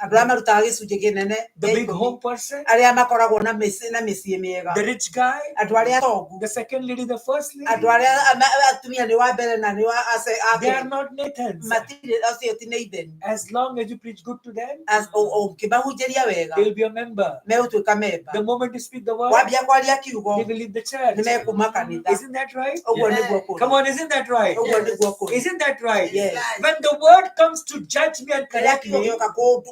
Andũ arĩa marutaga gĩcunjĩ kĩnene the gĩa big ikũmi, home person, arĩa makoragwo na mĩciĩ na mĩciĩ mĩega, the rich guy, andũ arĩa atongu, the second lady, the first lady. andũ arĩa atumia nĩ wa mbere na nĩ wa ace They are not Nathans. matirĩ acio ti Nathan. As long as you preach good to them, Ũngĩmahunjĩria wega they'll be a member. megũtuĩka memba. The moment you speak the word, Wambia kwaria kiugo they will leave the church. nĩ mekuma kanitha. Isn't that right? Ũguo nĩguo kũrĩ. Come on, isn't that right? Ũguo nĩguo kũrĩ. Isn't that right? Yes. When the word comes to judge me and Rĩrĩa correct kiugo me, gĩoka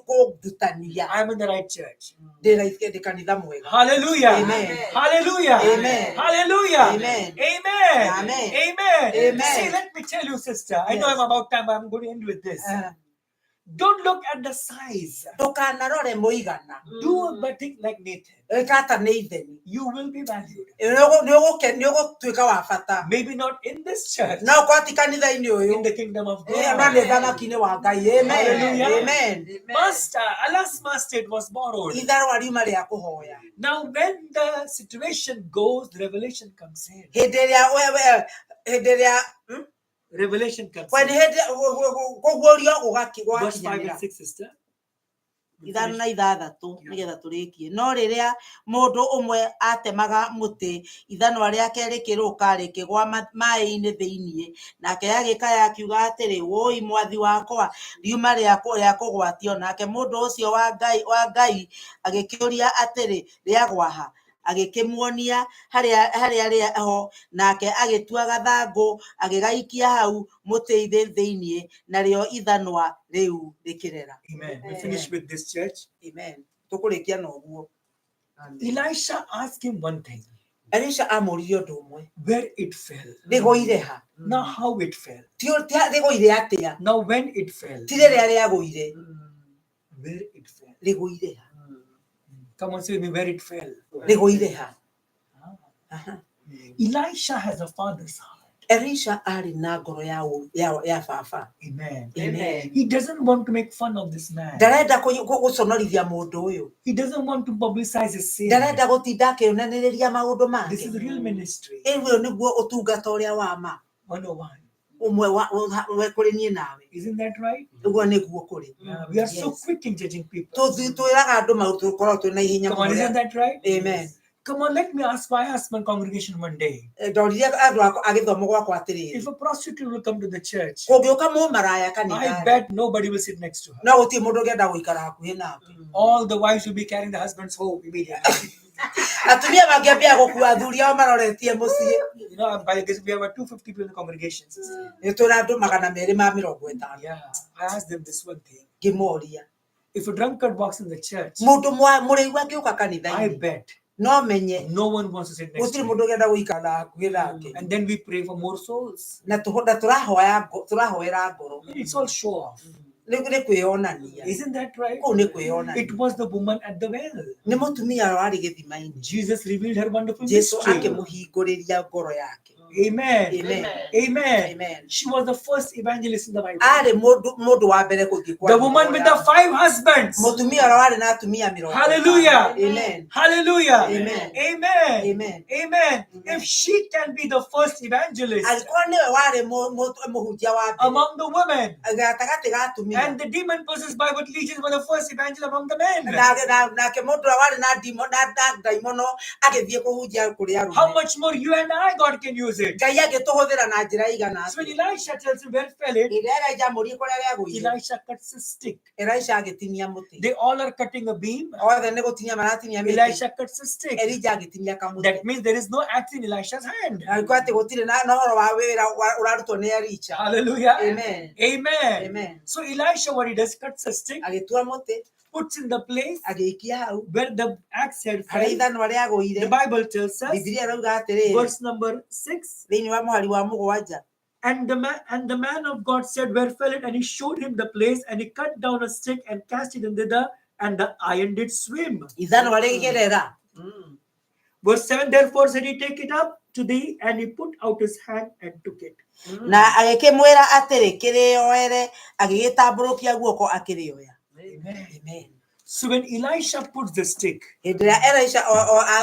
kũndutania I'm in the right church. ndĩ kanitha mwega. Hallelujah. Amen. Hallelujah. Amen. Hallelujah. Amen. Amen. Amen. Amen. Amen. See, let me tell you, sister. I know Yes. I'm about time, but I'm going to end with this. Don't look at the size. Ndũkanarore mũigana. Do a thing like Nathan. Ĩka ta Nathan. You will be valued. Nĩ ũgũtuĩka wa bata. Maybe not in this church, No ũkorwo ti kanitha-inĩ ũyũ in the kingdom of no nĩ God. thamaki-inĩ wa Ngai. Amen. Hallelujah. Amen. Master, alas, master, it was borrowed. Itharwa riuma rĩa kũhoya. Now, when the situation goes, the revelation comes in. Hĩndĩ ĩrĩa hĩndĩ ĩrĩa Revelation comes when in. hĩndĩ kũguũrio Verse 5 gũgakinyanĩra. and 6, sister. We Ithano finish. na ithathatũ nĩgetha tũrĩkie. No rĩrĩa mũndũ ũmwe atemaga mũtĩ, ithanwa rĩake rĩkĩrũka rĩkĩgwa maaĩ-inĩ thĩinĩ, nake agĩkaya akiuga atĩrĩ, wũi mwathi wakwa, riuma rĩa kũgwatio. Nake mũndũ ũcio wa Ngai agĩkĩũria atĩrĩ, rĩagwa ha? Agĩkĩmuonia harĩa harĩa ho, nake agĩtua gathangũ agĩgaikia hau mũtĩ-inĩ thĩinĩ, narĩo ithanwa rĩu rĩkĩrera. Amen. We finish with this church. Amen. Tũkũrĩkia na ũguo. Elisha asked him one thing, Elisha amũririe ũndũ ũmwe, where it fell. rĩgũire ha? Now, how it fell. Ti rĩgũire atĩa? Now, when it fell. Ti rĩrĩa rĩagũire, Where it fell. rĩgũire ha? Come on, say with me, where it fell. Rĩgũire ha? Elisha has a father's heart. Elisha arĩ na ngoro ya baba. Amen. Amen. He doesn't want to make fun of this man. Ndarenda gũconorithia mũndũ ũyũ. He doesn't want to publicize his sin. Ndarenda gũtinda akĩonanĩrĩria maũndũ This is make. real ministry. Ĩyo nĩguo ũtungata ũrĩa wa ma. 101. Ũmwe wa kũrĩ niĩ nawe. Isn't that right? Ũguo nĩguo kũrĩ. Yeah, we are so Yes. quick in judging people. Twĩraga andũ maũndũ tũkoragwo twĩ na ihenya Come on, mũno isn't rĩa- that right? Amen. Come on, let me ask my husband congregation one day. Ndoririe andũ a gĩthomo gwakwa atĩrĩrĩ, If a prostitute will come to the church, kũngĩũka mũmaraya I kanitha bet nobody will sit next to her. no gũtirĩ mũndũ ũngĩenda gũikara hakuhĩ nake. All the wives will be carrying the husbands home immediately. Atumia mangĩambia gũkua athuri ao maroretie mũciĩ. You know, by this we have about 250 people in the congregation, sister. Nĩ twĩna andũ 250. Yeah, I asked them this one thing. Ngĩmoria, If a drunkard walks in the church, mũndũ mũrĩu angĩũka I kanitha-inĩ bet no menye no one wants to sit next to gũtirĩ him. mũndũ ũngĩenda gũikara hakuhĩ nake. And then we pray for more souls. Na tũrahoera ngoro. It's all show off. Nĩ kwĩyonania. Isn't that right? Kũu nĩ kwĩyonania. It was the woman at the well. Nĩ mũtumia warĩ gĩthima-inĩ. Jesus revealed her wonderful Jesu mystery. akĩmũhingũrĩria ngoro yake. Amen. Amen. Amen. Amen. She was the first evangelist in the Bible. Arĩ mũndũ wa mbere gũthiĩ The woman with the 5 husbands. Mũtumia ũrĩa warĩ na atumia 50. Hallelujah. Amen. Hallelujah. Amen. Amen. Amen. Amen. If she can be the first evangelist Angĩkorwo nĩwe warĩ mũhunjia wa mbere among the women, gatagatĩ ga atumia and the demon possessed by what legions were the first evangelist among the men, nake mũndũ ũrĩa warĩ na ndaimono agĩthiĩ kũhunjia kũrĩ how arũme, much more you and I, God can use it. Ngai angĩtũhũthĩra na njĩra igana So when atĩa? Elisha tells him where fell it, Hĩndĩ ĩrĩa Elijah amũririe kũrĩa rĩagũire, Elisha cuts a stick. Elisha agĩtinia mũtĩ. They all are cutting a beam. Othe nĩ gũtinia maratinia mĩtĩ. Elisha cuts a stick. Elijah agĩtinia kamũtĩ. That means there is no axe in Elisha's hand. Angĩkorwo atĩ gũtirĩ na ũhoro wa wĩra ũrarutwo nĩ Elisha. Hallelujah. Amen. Amen. Amen. So Elisha, what he does, cuts a stick, Agĩtua mũtĩ, puts in the place agĩikia hau where the axe head harĩa fell. ithanwa The rĩagũire. Bible tells us, Bibilia ĩrauga atĩrĩrĩ, verse number 6, thĩinĩ wa mũhari wa 7, and the man of God said, where fell it? And he showed him the place, and he cut down a stick and cast it in thither, and the iron did swim. Ithanwa rĩgĩkĩrera. Verse 7, therefore said he, take it up to thee, and he put out his hand and took it. Na agĩkĩmwĩra atĩrĩ, kĩrĩoere, agĩgĩtambũrũkia guoko akĩrĩoya. Amen. Amen. So when Elisha puts the stick, Hĩndĩ ĩrĩa Elisha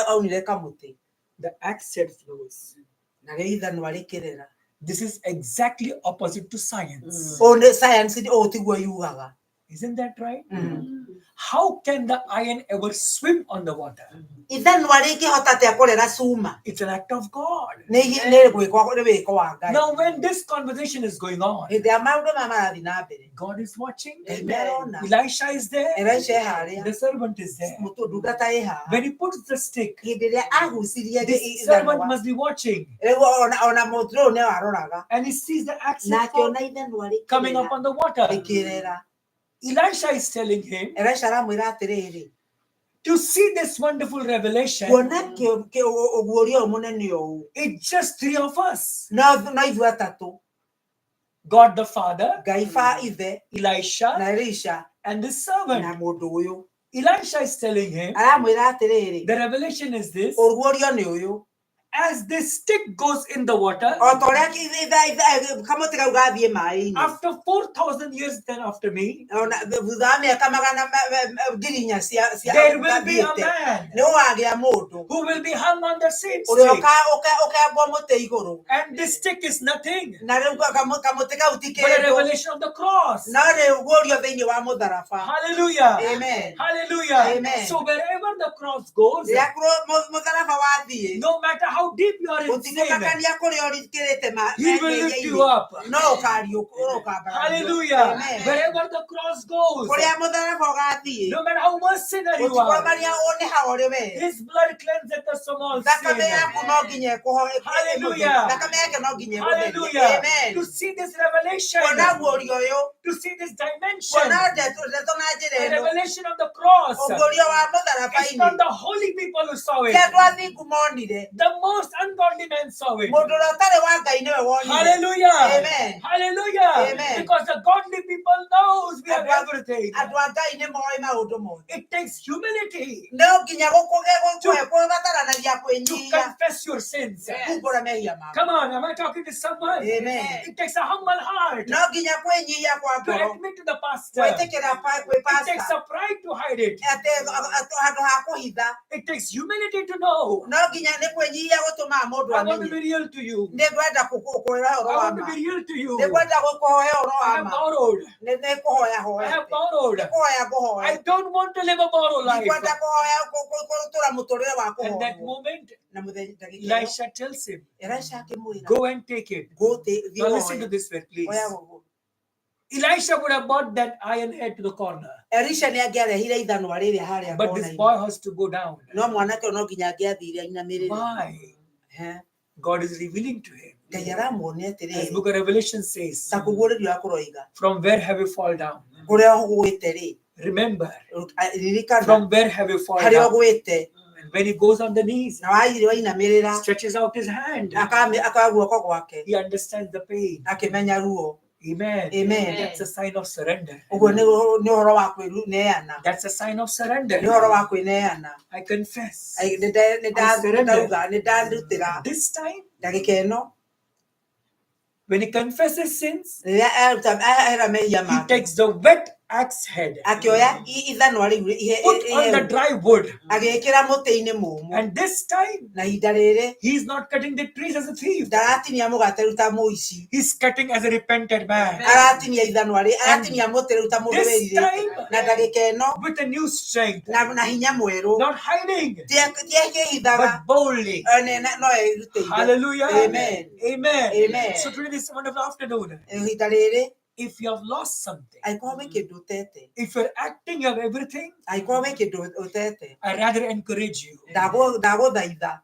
aunire kamũtĩ, the axe head flows. Narĩo ithanwa rĩkĩrera. This is exactly opposite to science. Ũũ nĩ science, ũũ tiguo yugaga. Isn't that right? How can the iron ever swim on the water? Ithanwa rĩngĩhota atĩa kũrera cuma? It's an act of God. Nĩ gwĩkwo, nĩ wĩko wa Ngai. Now, when this conversation is going on, Hĩndĩ ya maũndũ maya marathiĩ na mbere, God is watching. Ngai nĩarona. Elisha is there. Elisha e harĩa. The servant is there. Mũtũ ndungata ĩ haha. When he puts the stick, Hĩndĩ ĩrĩa agucirie this servant ithanwa, must be watching. rĩu ona mũndũ ũyũ nĩwe aroraga, And he sees the axe na head fall akĩona ithanwa coming up rĩkĩrera on the water. rĩkĩrera. Elisha is telling him Elisha aramwĩra atĩrĩrĩ, to see this wonderful revelation, kuona ũguũrio ũyũ mũnene ũũ, it's just three of us: no ithuĩ atatũ, God the Father, Ngai ba ithe, Elisha, na Elisha, and the na servant. mũndũ ũyũ. Elisha is telling him Aramwĩra atĩrĩrĩ, the revelation is this: ũguũrio nĩ ũyũ, as this stick goes in the water, o ta ũrĩa kamũtĩ kau gathiĩ maĩ-inĩ, after 4,000 years, then after me, ona thutha wa mĩaka magana 4,000 cia there will be a gathiĩte, man nĩ ũgagĩa mũndũ who will be hung on the same ũrĩa stick. ũkambwo mũtĩ igũrũ. And this stick is nothing Na rĩu kamũtĩ kau ti but a kĩndũ, revelation of the cross. no rĩ ũguũrio thĩinĩ wa mũtharaba. Hallelujah. Amen. Hallelujah. Amen. So wherever the cross goes, Rĩrĩa mũtharaba wathiĩ, no matter how deep you are in sin, gũtikũmakania kũrĩa ũrikĩrĩte he will lift you mehia-inĩ, up. no ũkariũka, ũkambarario. Hallelujah. Amen. Wherever the cross goes, Kũrĩa mũtharaba ũgathiĩ, no matter how much sinner you are, gũtikũmakania nĩ ha ũrĩ we, his blood cleanseth us from all thakame sin. yaku no nginya Hallelujah. thakame yake no nginya ĩgũtherie. Hallelujah. Amen. To see this revelation, Kuona guũrio ũyũ, to see this dimension, kuona ndeto na njĩra the ĩno, revelation of the cross. ũguũrio wa It's mũtharaba-inĩ, not the holy people who saw ti it. andũ athingu monire, The most ungodly men saw it. mũndũ ũrĩa ũtarĩ wa Ngai nĩwe wonire. Hallelujah. Amen. Hallelujah. Amen. Because the godly people knows we have Andũ everything. andũ a Ngai nĩ moĩ maũndũ mothe. It takes humility No nginya gũbataranagia to kwĩnyihia, confess your sins. kumbũra mehia maku. Come on, am I talking to someone? Amen. It takes a humble heart No nginya kwĩnyihia kwa to ngoro, admit to the pastor. gwĩtĩkĩra kwĩ It takes pastor a pride to hide it. atĩ handũ ha kũhitha. It takes humility to know. No nginya nĩ kwĩnyihia gũtũmaga mũndũ I want to amenye. be real to you. Nĩ ngwenda kũkwĩra I ũhoro wa want to ma, be real to you. nĩ ngwenda gũkũhoya ũhoro I wa have ma. borrowed. Nĩ kũhoya I hoete, have borrowed. nĩ kũhoya I ngũhoete, don't want to live a borrow life. ndikwenda kũhoya gũtũra mũtũrĩre wa And that kũhoywo. moment, Na mũthenya ndagĩka ĩyo, Elisha tells him, Elisha akĩmwĩra, go and take it. Go thiĩ Now listen to woe. this word, please. Oya gũkũ. Elisha would have brought that iron head to the corner, Elisha nĩ angĩarehire ithanwa rĩrĩa harĩa but this kona-inĩ. boy has to go down. No mwanake ũyũ no nginya angĩathire ainamĩrĩre. Why? He. God is revealing to him. Ngai aramuonia As atĩrĩrĩ, Book of Revelation says, ta kũguũrĩrio akũroiga, from where have you fall down? kũrĩa ũgwĩte rĩ, Remember, ririkana from where have you fall harĩa down? ũgwĩte, And when he goes on the knees, na wathire wainamĩrĩra, stretches out his hand, akaya guoko gwake, he understands the pain. akĩmenya ruo. Amen. Amen. That's a sign of surrender. Ũguo nĩ ũhoro wa kwĩneana, That's a sign of surrender. nĩ ũhoro wa kwĩneana. I confess. Ai, I surrender. Nĩ ndarutĩra This time, ndagĩka ĩno. when he confesses sins, Rĩrĩa aruta ahera mehia he make, takes the wet axe head, akĩoya ithanwa rĩu put on the iheu, dry wood, agĩkĩra mũtĩ-inĩ mũmũ. and this time Na ihinda rĩrĩ he's not cutting the trees as a thief. ndaratinia mũgate rĩu ta mũici, He's cutting as a repentant man. aratinia ithanwa rĩ, aratinia mũtĩ rĩu ta mũndũ This wĩrirĩte. time, Na ndagĩka ĩno with a new strength, na hinya mwerũ, not hiding, tiekĩhithaga, but boldly. no erutĩire. Hallelujah. Amen. Amen. Amen. So today, this wonderful afternoon, Ihinda rĩrĩ, if you have lost something, angĩkorwo wĩ kĩndũ ũtete, if you're acting you have everything, angĩkorwo wĩ kĩndũ ũtete, I rather encourage you. Ndagũthaitha.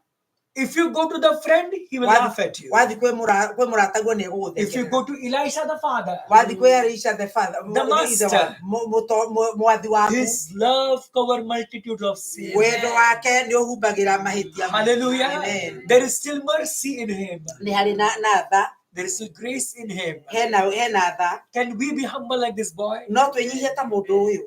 If you go to the friend, he will laugh at you. Wathiĩ kwĩ mũrataguo nĩ If you egũgũthekerera. go to Elisha the father, Wathiĩ kwĩ Elisha the father, The ithe wa- master. mwathi waku, his love cover multitude of sins. wendo wake nĩ ũhumbagĩra mahĩtia maingĩ. Hallelujah. Amen. There is still mercy in him. Nĩ harĩ na tha, There is still grace in him. hena tha. Can we be humble like this boy? No twĩnyihie ta mũndũ ũyũ.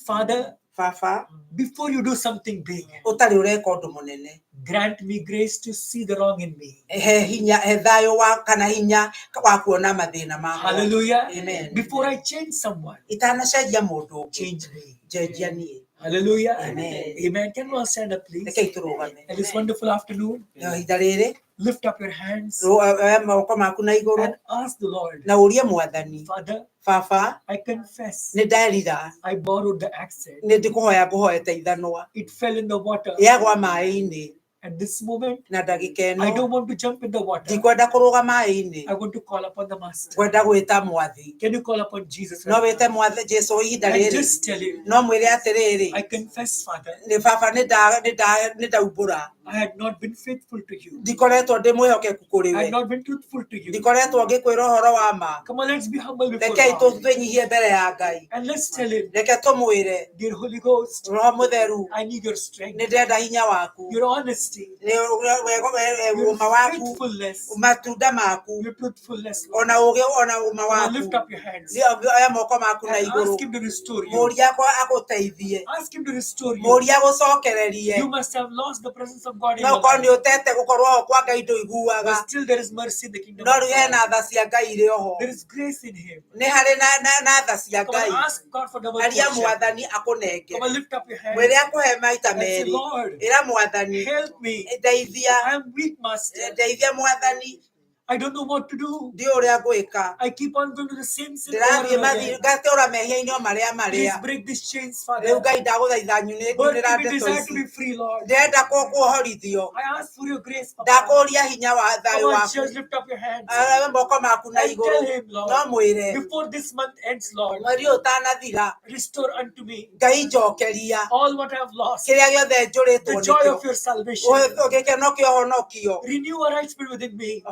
Father, Baba, before you do something big, ũtarĩ ũreka ũndũ mũnene, grant me grace to see the wrong in me. he hinya, he thayũ wa kana hinya wa kuona mathĩna makwa. Hallelujah. Amen. Before I change someone, Itanacenjia mũndũ ũngĩ, change me. njenjia niĩ. Hallelujah. Amen. Amen. Can we all stand up, please? Rekei tũrũgame. At this wonderful afternoon, Na ihinda rĩrĩ lift up your hands oya moko maku na igũrũ and ask the Lord, na ũrie mwathani, Father, baba, I confess nĩ nderira, I borrowed the accent. nĩ ndĩkũhoya ngũhoete ithanwa It fell in the water. yagwa maĩ-inĩ At this moment, na ndagĩka I ĩno don't want to jump in the water. ndikwenda kũrũga maĩ-inĩ, I want to call upon the Master. ngwenda gwĩta mwathi. Can you call upon Jesus No right wĩte now? mwathi Jesu ihinda And rĩrĩ, just tell him, no mwĩre atĩrĩrĩ, I confess, Father, nĩ baba nĩ ndaumbũra, I had not been faithful to you. ndikoretwo ndĩ mwĩhokeku kũrĩ I had we, not been truthful to you. ndikoretwo ngĩkwĩra ũhoro wa ma. Come on, let's be humble before Rekei God. twĩnyihie mbere ya Ngai, And let's tell him, reke tũmwĩre, Dear Holy Ghost, Roho Mũtheru, I need your strength, nĩ ndĩrenda hinya waku, your honesty, nĩ your ũma waku, faithfulness, matunda maku, your truthfulness, Lord. ona ũgĩ ona ũma Come on, lift waku. up your hands Oya moko maku na and igũrũ, ask him to restore you. mũũrie agũteithie, Ask him to restore you. mũũrie agũcokererie. You must have lost the presence of God in No your korwo nĩ life. ũtete gũkorwo ho kwa Ngai But ndũiguaga, still, there is mercy in the kingdom no of rĩu hena God. tha cia Ngai irĩ oho, There is grace in him. nĩ harĩ na tha cia Come on, Ngai. ask God for double Aria portion. mwathani akũnenge, Come on, lift up your hands mwĩre akũhe maita and say, merĩ. Lord, Ĩra mwathani, help me. ndeithia, I am weak, Master. ndeithia mwathani, I don't know what to do. ndiũĩ ũrĩa ngwĩka, I keep on going to the same sin over ndĩrathiĩ and again. ngatũra mehia-inĩ o marĩa Please marĩa. break these chains, Rĩu Father. Ngai ndagũthaitha Birth me nyunĩra ndeto desire to ici, be free, Lord. ndĩrenda kuohorithio, I ask for your grace, Papa. ndakũria hinya wa thayũ Come on, waku, church, lift up your hands oya moko maku na and igũrũ, tell him, no Lord, mwĩre before this month ends, Lord, mweri ũyũ ũtanathira, restore unto me Ngai njokeria all what I have lost, kĩrĩa gĩothe njũrĩtwo the joy nĩkĩo, of your salvation. Gĩkeno kĩa ũhonokio, Renew a right spirit within me.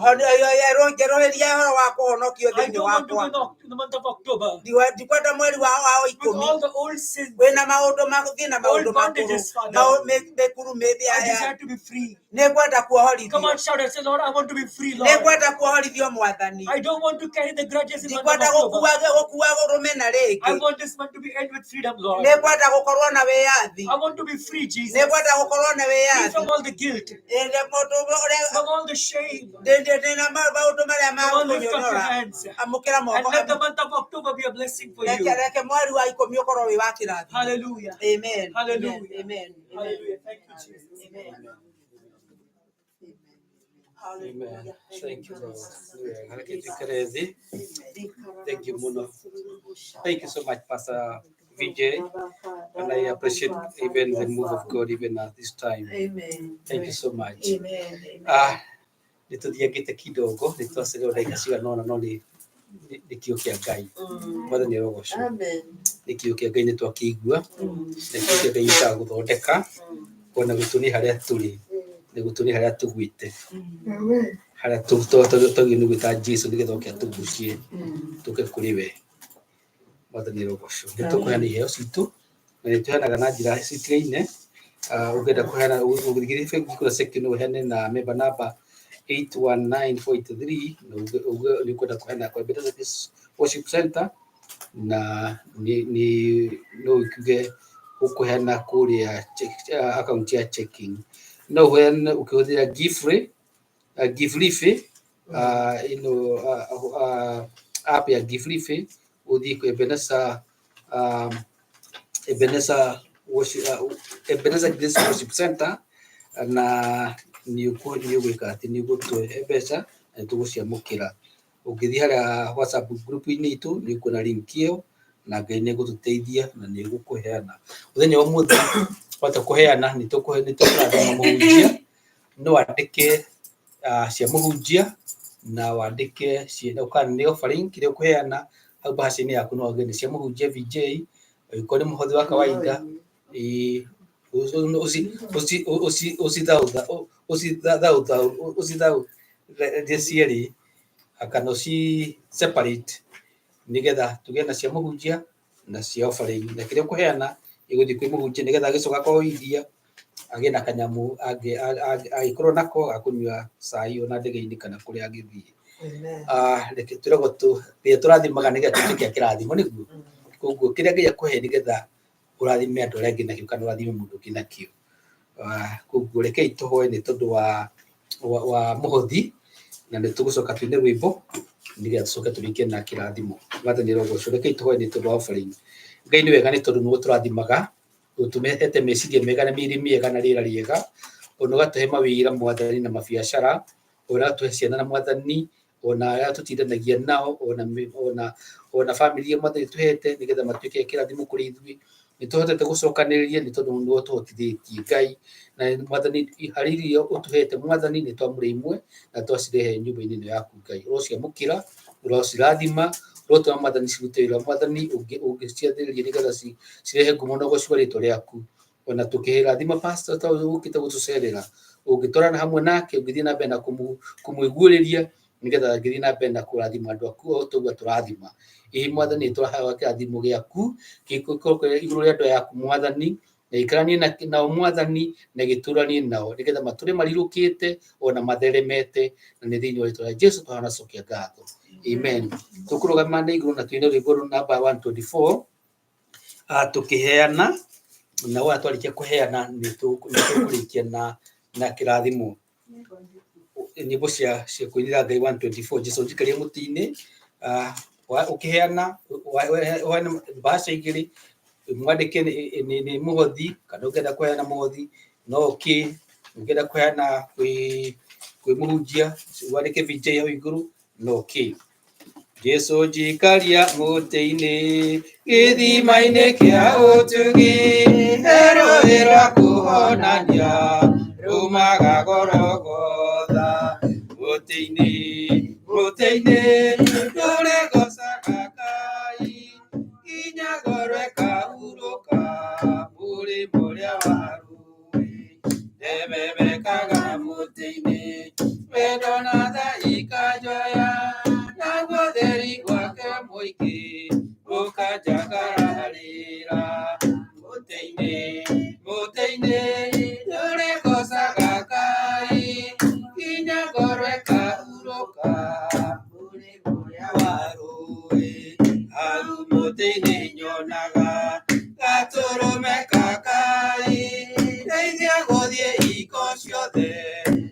Njerũhĩria ũhoro wa kũhonokio I thĩinĩ don't want to go wakwa. in the month of October Ndikwenda mweri wa with ikũmi all the old sins, wĩna maũndũ mathiĩ na old maũndũ makũrũ, bondages, Father. mĩkuru I desire to be free. nĩ ngwenda Come kuohorithio, on, shout and say, Lord, I want to be free, nĩ Lord. ngwenda kuohorithio mwathani, I don't want to carry the grudges in the month of ndikwenda October. gũkua rũmena I rĩngĩ, want this month to be end with freedom, Lord. nĩ ngwenda gũkorwo na wĩyathi, I want to be free, Jesus. nĩ ngwenda gũkorwo na Free wĩyathi, from all the guilt, mũndũ ũrĩa from all the shame. ndĩ na maũndũ marĩa Come on, lift up your makũnyonora, hands amũkĩra and moko, let the month of October be a blessing for reke you. reke mweri wa ikũmi ũkorwo wĩ wa kĩrathimo. Hallelujah. Amen. Hallelujah. Amen. Amen. Hallelujah. Thank you, Jesus. Amen. Amen. Hallelujah. Thank you, Lord. Reke tuikare thĩ. Thank you muno. Thank you so much, Pastor VJ. And I appreciate even the move of God even at this time. Amen. Thank you so much. Amen. Amen. Ah, nĩ tũthiangĩte kidogo, nĩ twacererwo ndagĩka cigana ũna, no nĩ kiugo kĩa Ngai. Mwathani arogocwo. Amen. Nĩ kiugo kĩa Ngai nĩ twakĩigua, na kiugo kĩa Ngai gĩũkaga gũthondeka, ona gũtuonia harĩa tũrĩ, na gũtuonia harĩa tũgwĩte, harĩa twagĩrĩirwo nĩ gwĩta Jesũ nĩgetha oke atũgucie tũke kũrĩ we. Mwathani arogocwo. Nĩ tũkũheana iheo citũ, na nĩ tũheanaga na njĩra citigaine. Ũngĩenda kũheana ũngĩthiĩ bengi kũrĩa section ũheane na member number 819483, na uge nĩ ũkwenda kũheana kwa Ebenezer Grace Worship Center, na nĩ no ũkiuge ũkũheana kũrĩa account ya checking. No ũheane ũkĩhũthĩra Giveafy, Givelify, ĩno app ya Givelify, ũthiĩ kwĩ Ebenezer, Ebenezer Worship, Ebenezer Grace Worship Center, na nĩ ũgwĩka atĩ nĩ ũgũtũhe mbeca na nĩ tũgũciamũkĩra. Ũngĩthiĩ harĩa WhatsApp group-inĩ itũ nĩ ũkuona link ĩyo, na Ngai nĩ egũtũteithia na nĩ egũkũheana. Mũthenya wa ũmũthĩ wahota kũheana nĩ tũkũrathima mũhunjia, no wandĩke cia mũhunjia na wandĩke kana nĩ offering kĩrĩa ũkũheana hau mbahaca-inĩ yaku, no wauge nĩ cia mũhunjia VJ, angĩkorwo nĩ mũhothi wa kawaida, ũcithaũtha cierĩ kana ũci separate nĩgetha tũgĩe na cia mũhunjia na cia offering, na kĩrĩa ũkũheana ĩgũthiĩ kwĩ mũhunjia nĩgetha agĩcoka kwao India agĩe na kanyamũ angĩkorwo nako ga kũnyua cai ona ndege-inĩ kana kũrĩa angĩthiĩ. Reke twĩragwo rĩrĩa tũrathimaga nĩgetha tũtuĩke a kĩrathimo nĩguo, koguo kĩrĩa Ngai akũhe nĩgetha ũrathime andũ arĩa angĩ nakĩo kana ũrathime mũndũ ũngĩ nakĩo. Koguo rekei tũhoe nĩ tondũ wa mũhothi, na nĩ tũgũcoka tuine rwĩmbo nĩgetha tũcoke tũrĩkie na kĩrathimo. Mwathani arogocwo. Rekei tũhoe nĩ tondũ wa offering. Ngai nĩ wega nĩ tondũ nĩwe tũrathimaga Ũtũmehete meciria mega na mĩĩrĩ mĩega na rĩera rĩega, ona ũgatũhe mawĩra Mwathani na mabiacara, ona ũgatũhe ciana na Mwathani, ona arĩa tũtindanagia nao, ona bamĩrĩ iria Mwathani tũhete nĩgetha matuĩke kĩrathimo kũrĩ ithuĩ. Nĩ tũhotete gũcokanĩrĩria nĩ tondũ nĩwe ũtũhotithĩtie Ngai. Na Mwathani, harĩ irio ũtũhete Mwathani, nĩ twamũra imwe na twacirehe nyũmba-inĩ ĩno yaku Ngai. Ũrociamũkĩra, ũrocirathima, ũrotũma Mwathani cirute wĩra Mwathani ũngĩciathĩrĩria nĩgetha cirehe ngumo na ũgoci wa rĩtwa rĩaku. Ona tũkĩrathima pastor ta ũyũ ũkĩte gũtũcerera, ũngĩtwarana hamwe nake, ũngĩthiĩ na mbere na kũmũiguĩrĩria nĩgetha angĩthiĩ na mbere na kũrathima andũ aku o ta ũguo tũrathima. Ĩĩ Mwathani, nĩ tũrahoya kĩrathimo gĩaku gĩkorwo igũrũ rĩa andũ aya aku Mwathani, na gĩikaranie nao Mwathani, na gĩtũranie nao nĩgetha matũre marirũkĩte ona matheremete, na nĩ thĩinĩ wa rĩtwa rĩa Jesũ tũhana cokia ngatho. Amen. Tũkũrũgama na igũrũ na tũine rwĩmbo namba 124 tũkĩheana, na wona twarĩkia kũheana nĩ tũkũrĩkia na kĩrathimo. Nyĩmbo cia kũinĩra Ngai 124 Jesũ njikarie mũtĩ-inĩ, ũkĩheana ũheane mbaca igĩrĩ, mwandĩke nĩ mũhothi, kana ũngĩenda kũheana mũhothi no ũkĩ, ũngĩenda kũheana kwĩ mũhunjia wandĩke VJ hau igũrũ no ũkĩ. Jesũ njikaria mũtĩ-inĩ, gĩthima-inĩ kĩa ũtugi, he rũũĩ rwa kũhonania rumaga Gologotha. Mũtĩ-inĩ, mũtĩ-inĩ, ndũrĩgocaga Ngai, nginya ngoro ĩkahurũka mũrĩmo ũrĩa wa rũũĩ. Ndememekaga mũtĩ-inĩ, wendo na tha ikanjoya, naguo ũtheri wake mũingĩ ũkanjagararĩra. Mũtĩ-inĩ, mũtĩ-inĩ, ndũrĩgocaga Ngai, nginya ngoro ĩkahurũka mũrĩmo ũrĩa wa rũũĩ. Hau mũtĩ-inĩ nyonaga gatũrũme ka Ngai, ndeithia gũthiĩ hingo ciothe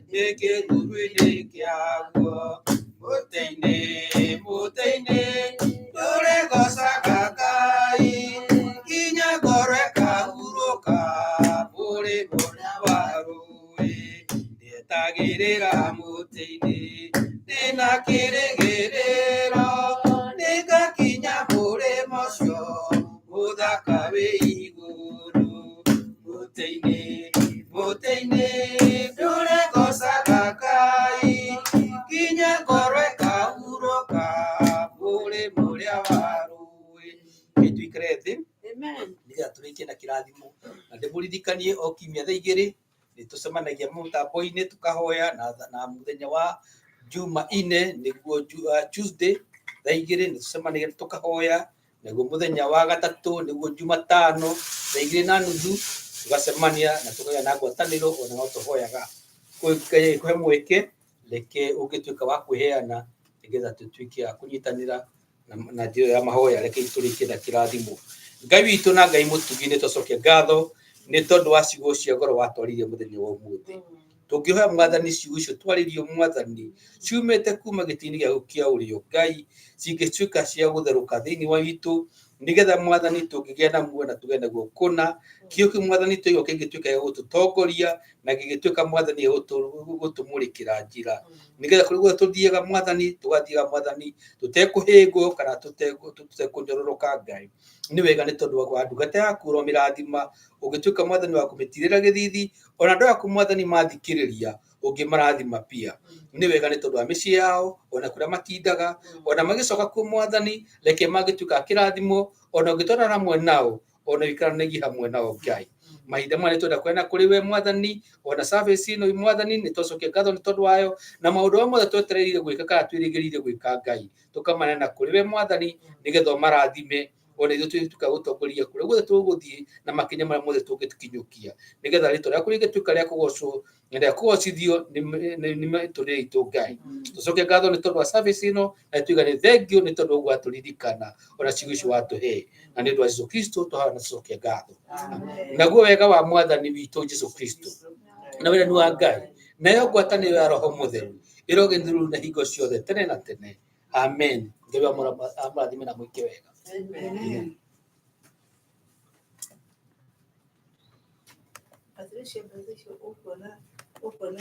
ndĩ kĩruru-inĩ kĩaguo. Mũtĩ-inĩ, mũtĩ-inĩ, ndũrĩgocaga Ngai, nginya ngoro ĩkahurũka mũrĩmo ũrĩa wa rũũĩ. Ndietagĩrĩra mũtĩ-inĩ, ndĩna kĩĩrĩgĩrĩro, nĩngakinya mũrĩmo ũcio mũthaka wĩ igũrũ. Mũtĩ-inĩ, mũtĩ-inĩ, ndũrĩgocaga Ngai, nginya ngoro ĩkahurũka mũrĩmo ũrĩa wa rũũĩ. Nĩ tũikare thĩ nĩgetha tũrĩkie na kĩrathimo, na ndĩmũririkanie o kiumia thaa igĩrĩ nĩ tũcemanagia mũtambo-inĩ tũkahoya, na mũthenya wa Jumaine nĩguo Tuesday thaa igĩrĩ nĩ tũcemanagia tũkahoya, naguo mũthenya wa gatatũ nĩguo Jumatano thaa igĩrĩ na nuthu tũgacemania na tũkagĩa na ngwatanĩro, ona no tũhoyaga. Ngai kũhe mweke, reke ũngĩtuĩka wa kwĩheana nĩgetha tũtuĩke a kũnyitanĩra na njĩra ya mahoya. Reke tũrĩkie na kĩrathimo. Ngai witũ na Ngai mũtugi, nĩ twacokia ngatho nĩ tondũ wa ciugo cia goro watwaririe mũthenya wa ũmũthĩ. Tũngĩhoya Mwathani ciugo icio twarĩrio Mwathani ciumĩte kuma gĩtĩ-inĩ gĩaku kĩa ũrĩo Ngai, cingĩtuĩka cia gũtherũka thĩinĩ wa witũ, nĩgetha Mwathani tũngĩgĩa na muoyo na tũgĩe naguo kũna. Kĩo kĩu Mwathani twaigua kĩngĩtuĩka gĩa gũtũtongoria na gĩgĩtuĩka Mwathani gĩa gũtũmũrĩkĩra njĩra, nĩgetha kũrĩa guothe tũthiaga Mwathani tũgathiaga Mwathani tũtekũhĩngwo kana tũtekũnyororoka Ngai. Nĩ wega nĩ tondũ wa ndungata yaku ũromĩrathima, ũngĩtuĩka Mwathani wa kũmĩtirĩra gĩthithi, ona andũ aku Mwathani mathikĩrĩria ũngĩmarathima pia. Nĩ wega nĩ tondũ wa mĩciĩ yao, ona kũrĩa matindaga, ona magĩcoka kuo Mwathani, reke mangĩtuĩka a kĩrathimo, ona ũngĩtwarana hamwe nao, ona ũikaranagie hamwe nao Ngai. Mahinda maya nĩ twenda kũheana kũrĩ we Mwathani, ona service ĩno Mwathani nĩ twacokia ngatho nĩ tondũ wayo, na maũndũ marĩa mothe twetereire gwĩka kana twĩrĩgĩrĩire gwĩka Ngai, tũkamaneana kũrĩ we Mwathani nĩgetha ũmarathime, ona ithuĩ tuĩke a gũtongoria kũrĩa guothe tũgũthiĩ na makinya marĩa mothe tũngĩkinyũkia, nĩgetha rĩtwa rĩaku rĩgĩtuĩka rĩa kũgocwo na rĩa kũgocithio nĩ mĩtũrĩre itũ Ngai. Tũcoke ngatho nĩ tondũ wa service ĩno, na tuiga nĩ thank you nĩ tondũ ũguo watũririkana ona ciugo icio watũhe, na nĩ ũndũ wa Jesũ Kristo tũhoya na tũcoke ngatho. Naguo wega wa Mwathani witũ Jesũ Kristo na wendani wa Ngai nayo ngwatanĩro ya Roho Mũtheru ĩrogenĩrĩrwo na hingo ciothe tene na tene. Amen. Ngai amũrathime na mwĩke wega. Amen. Patricia mbeca icio ũkuona ũkuona.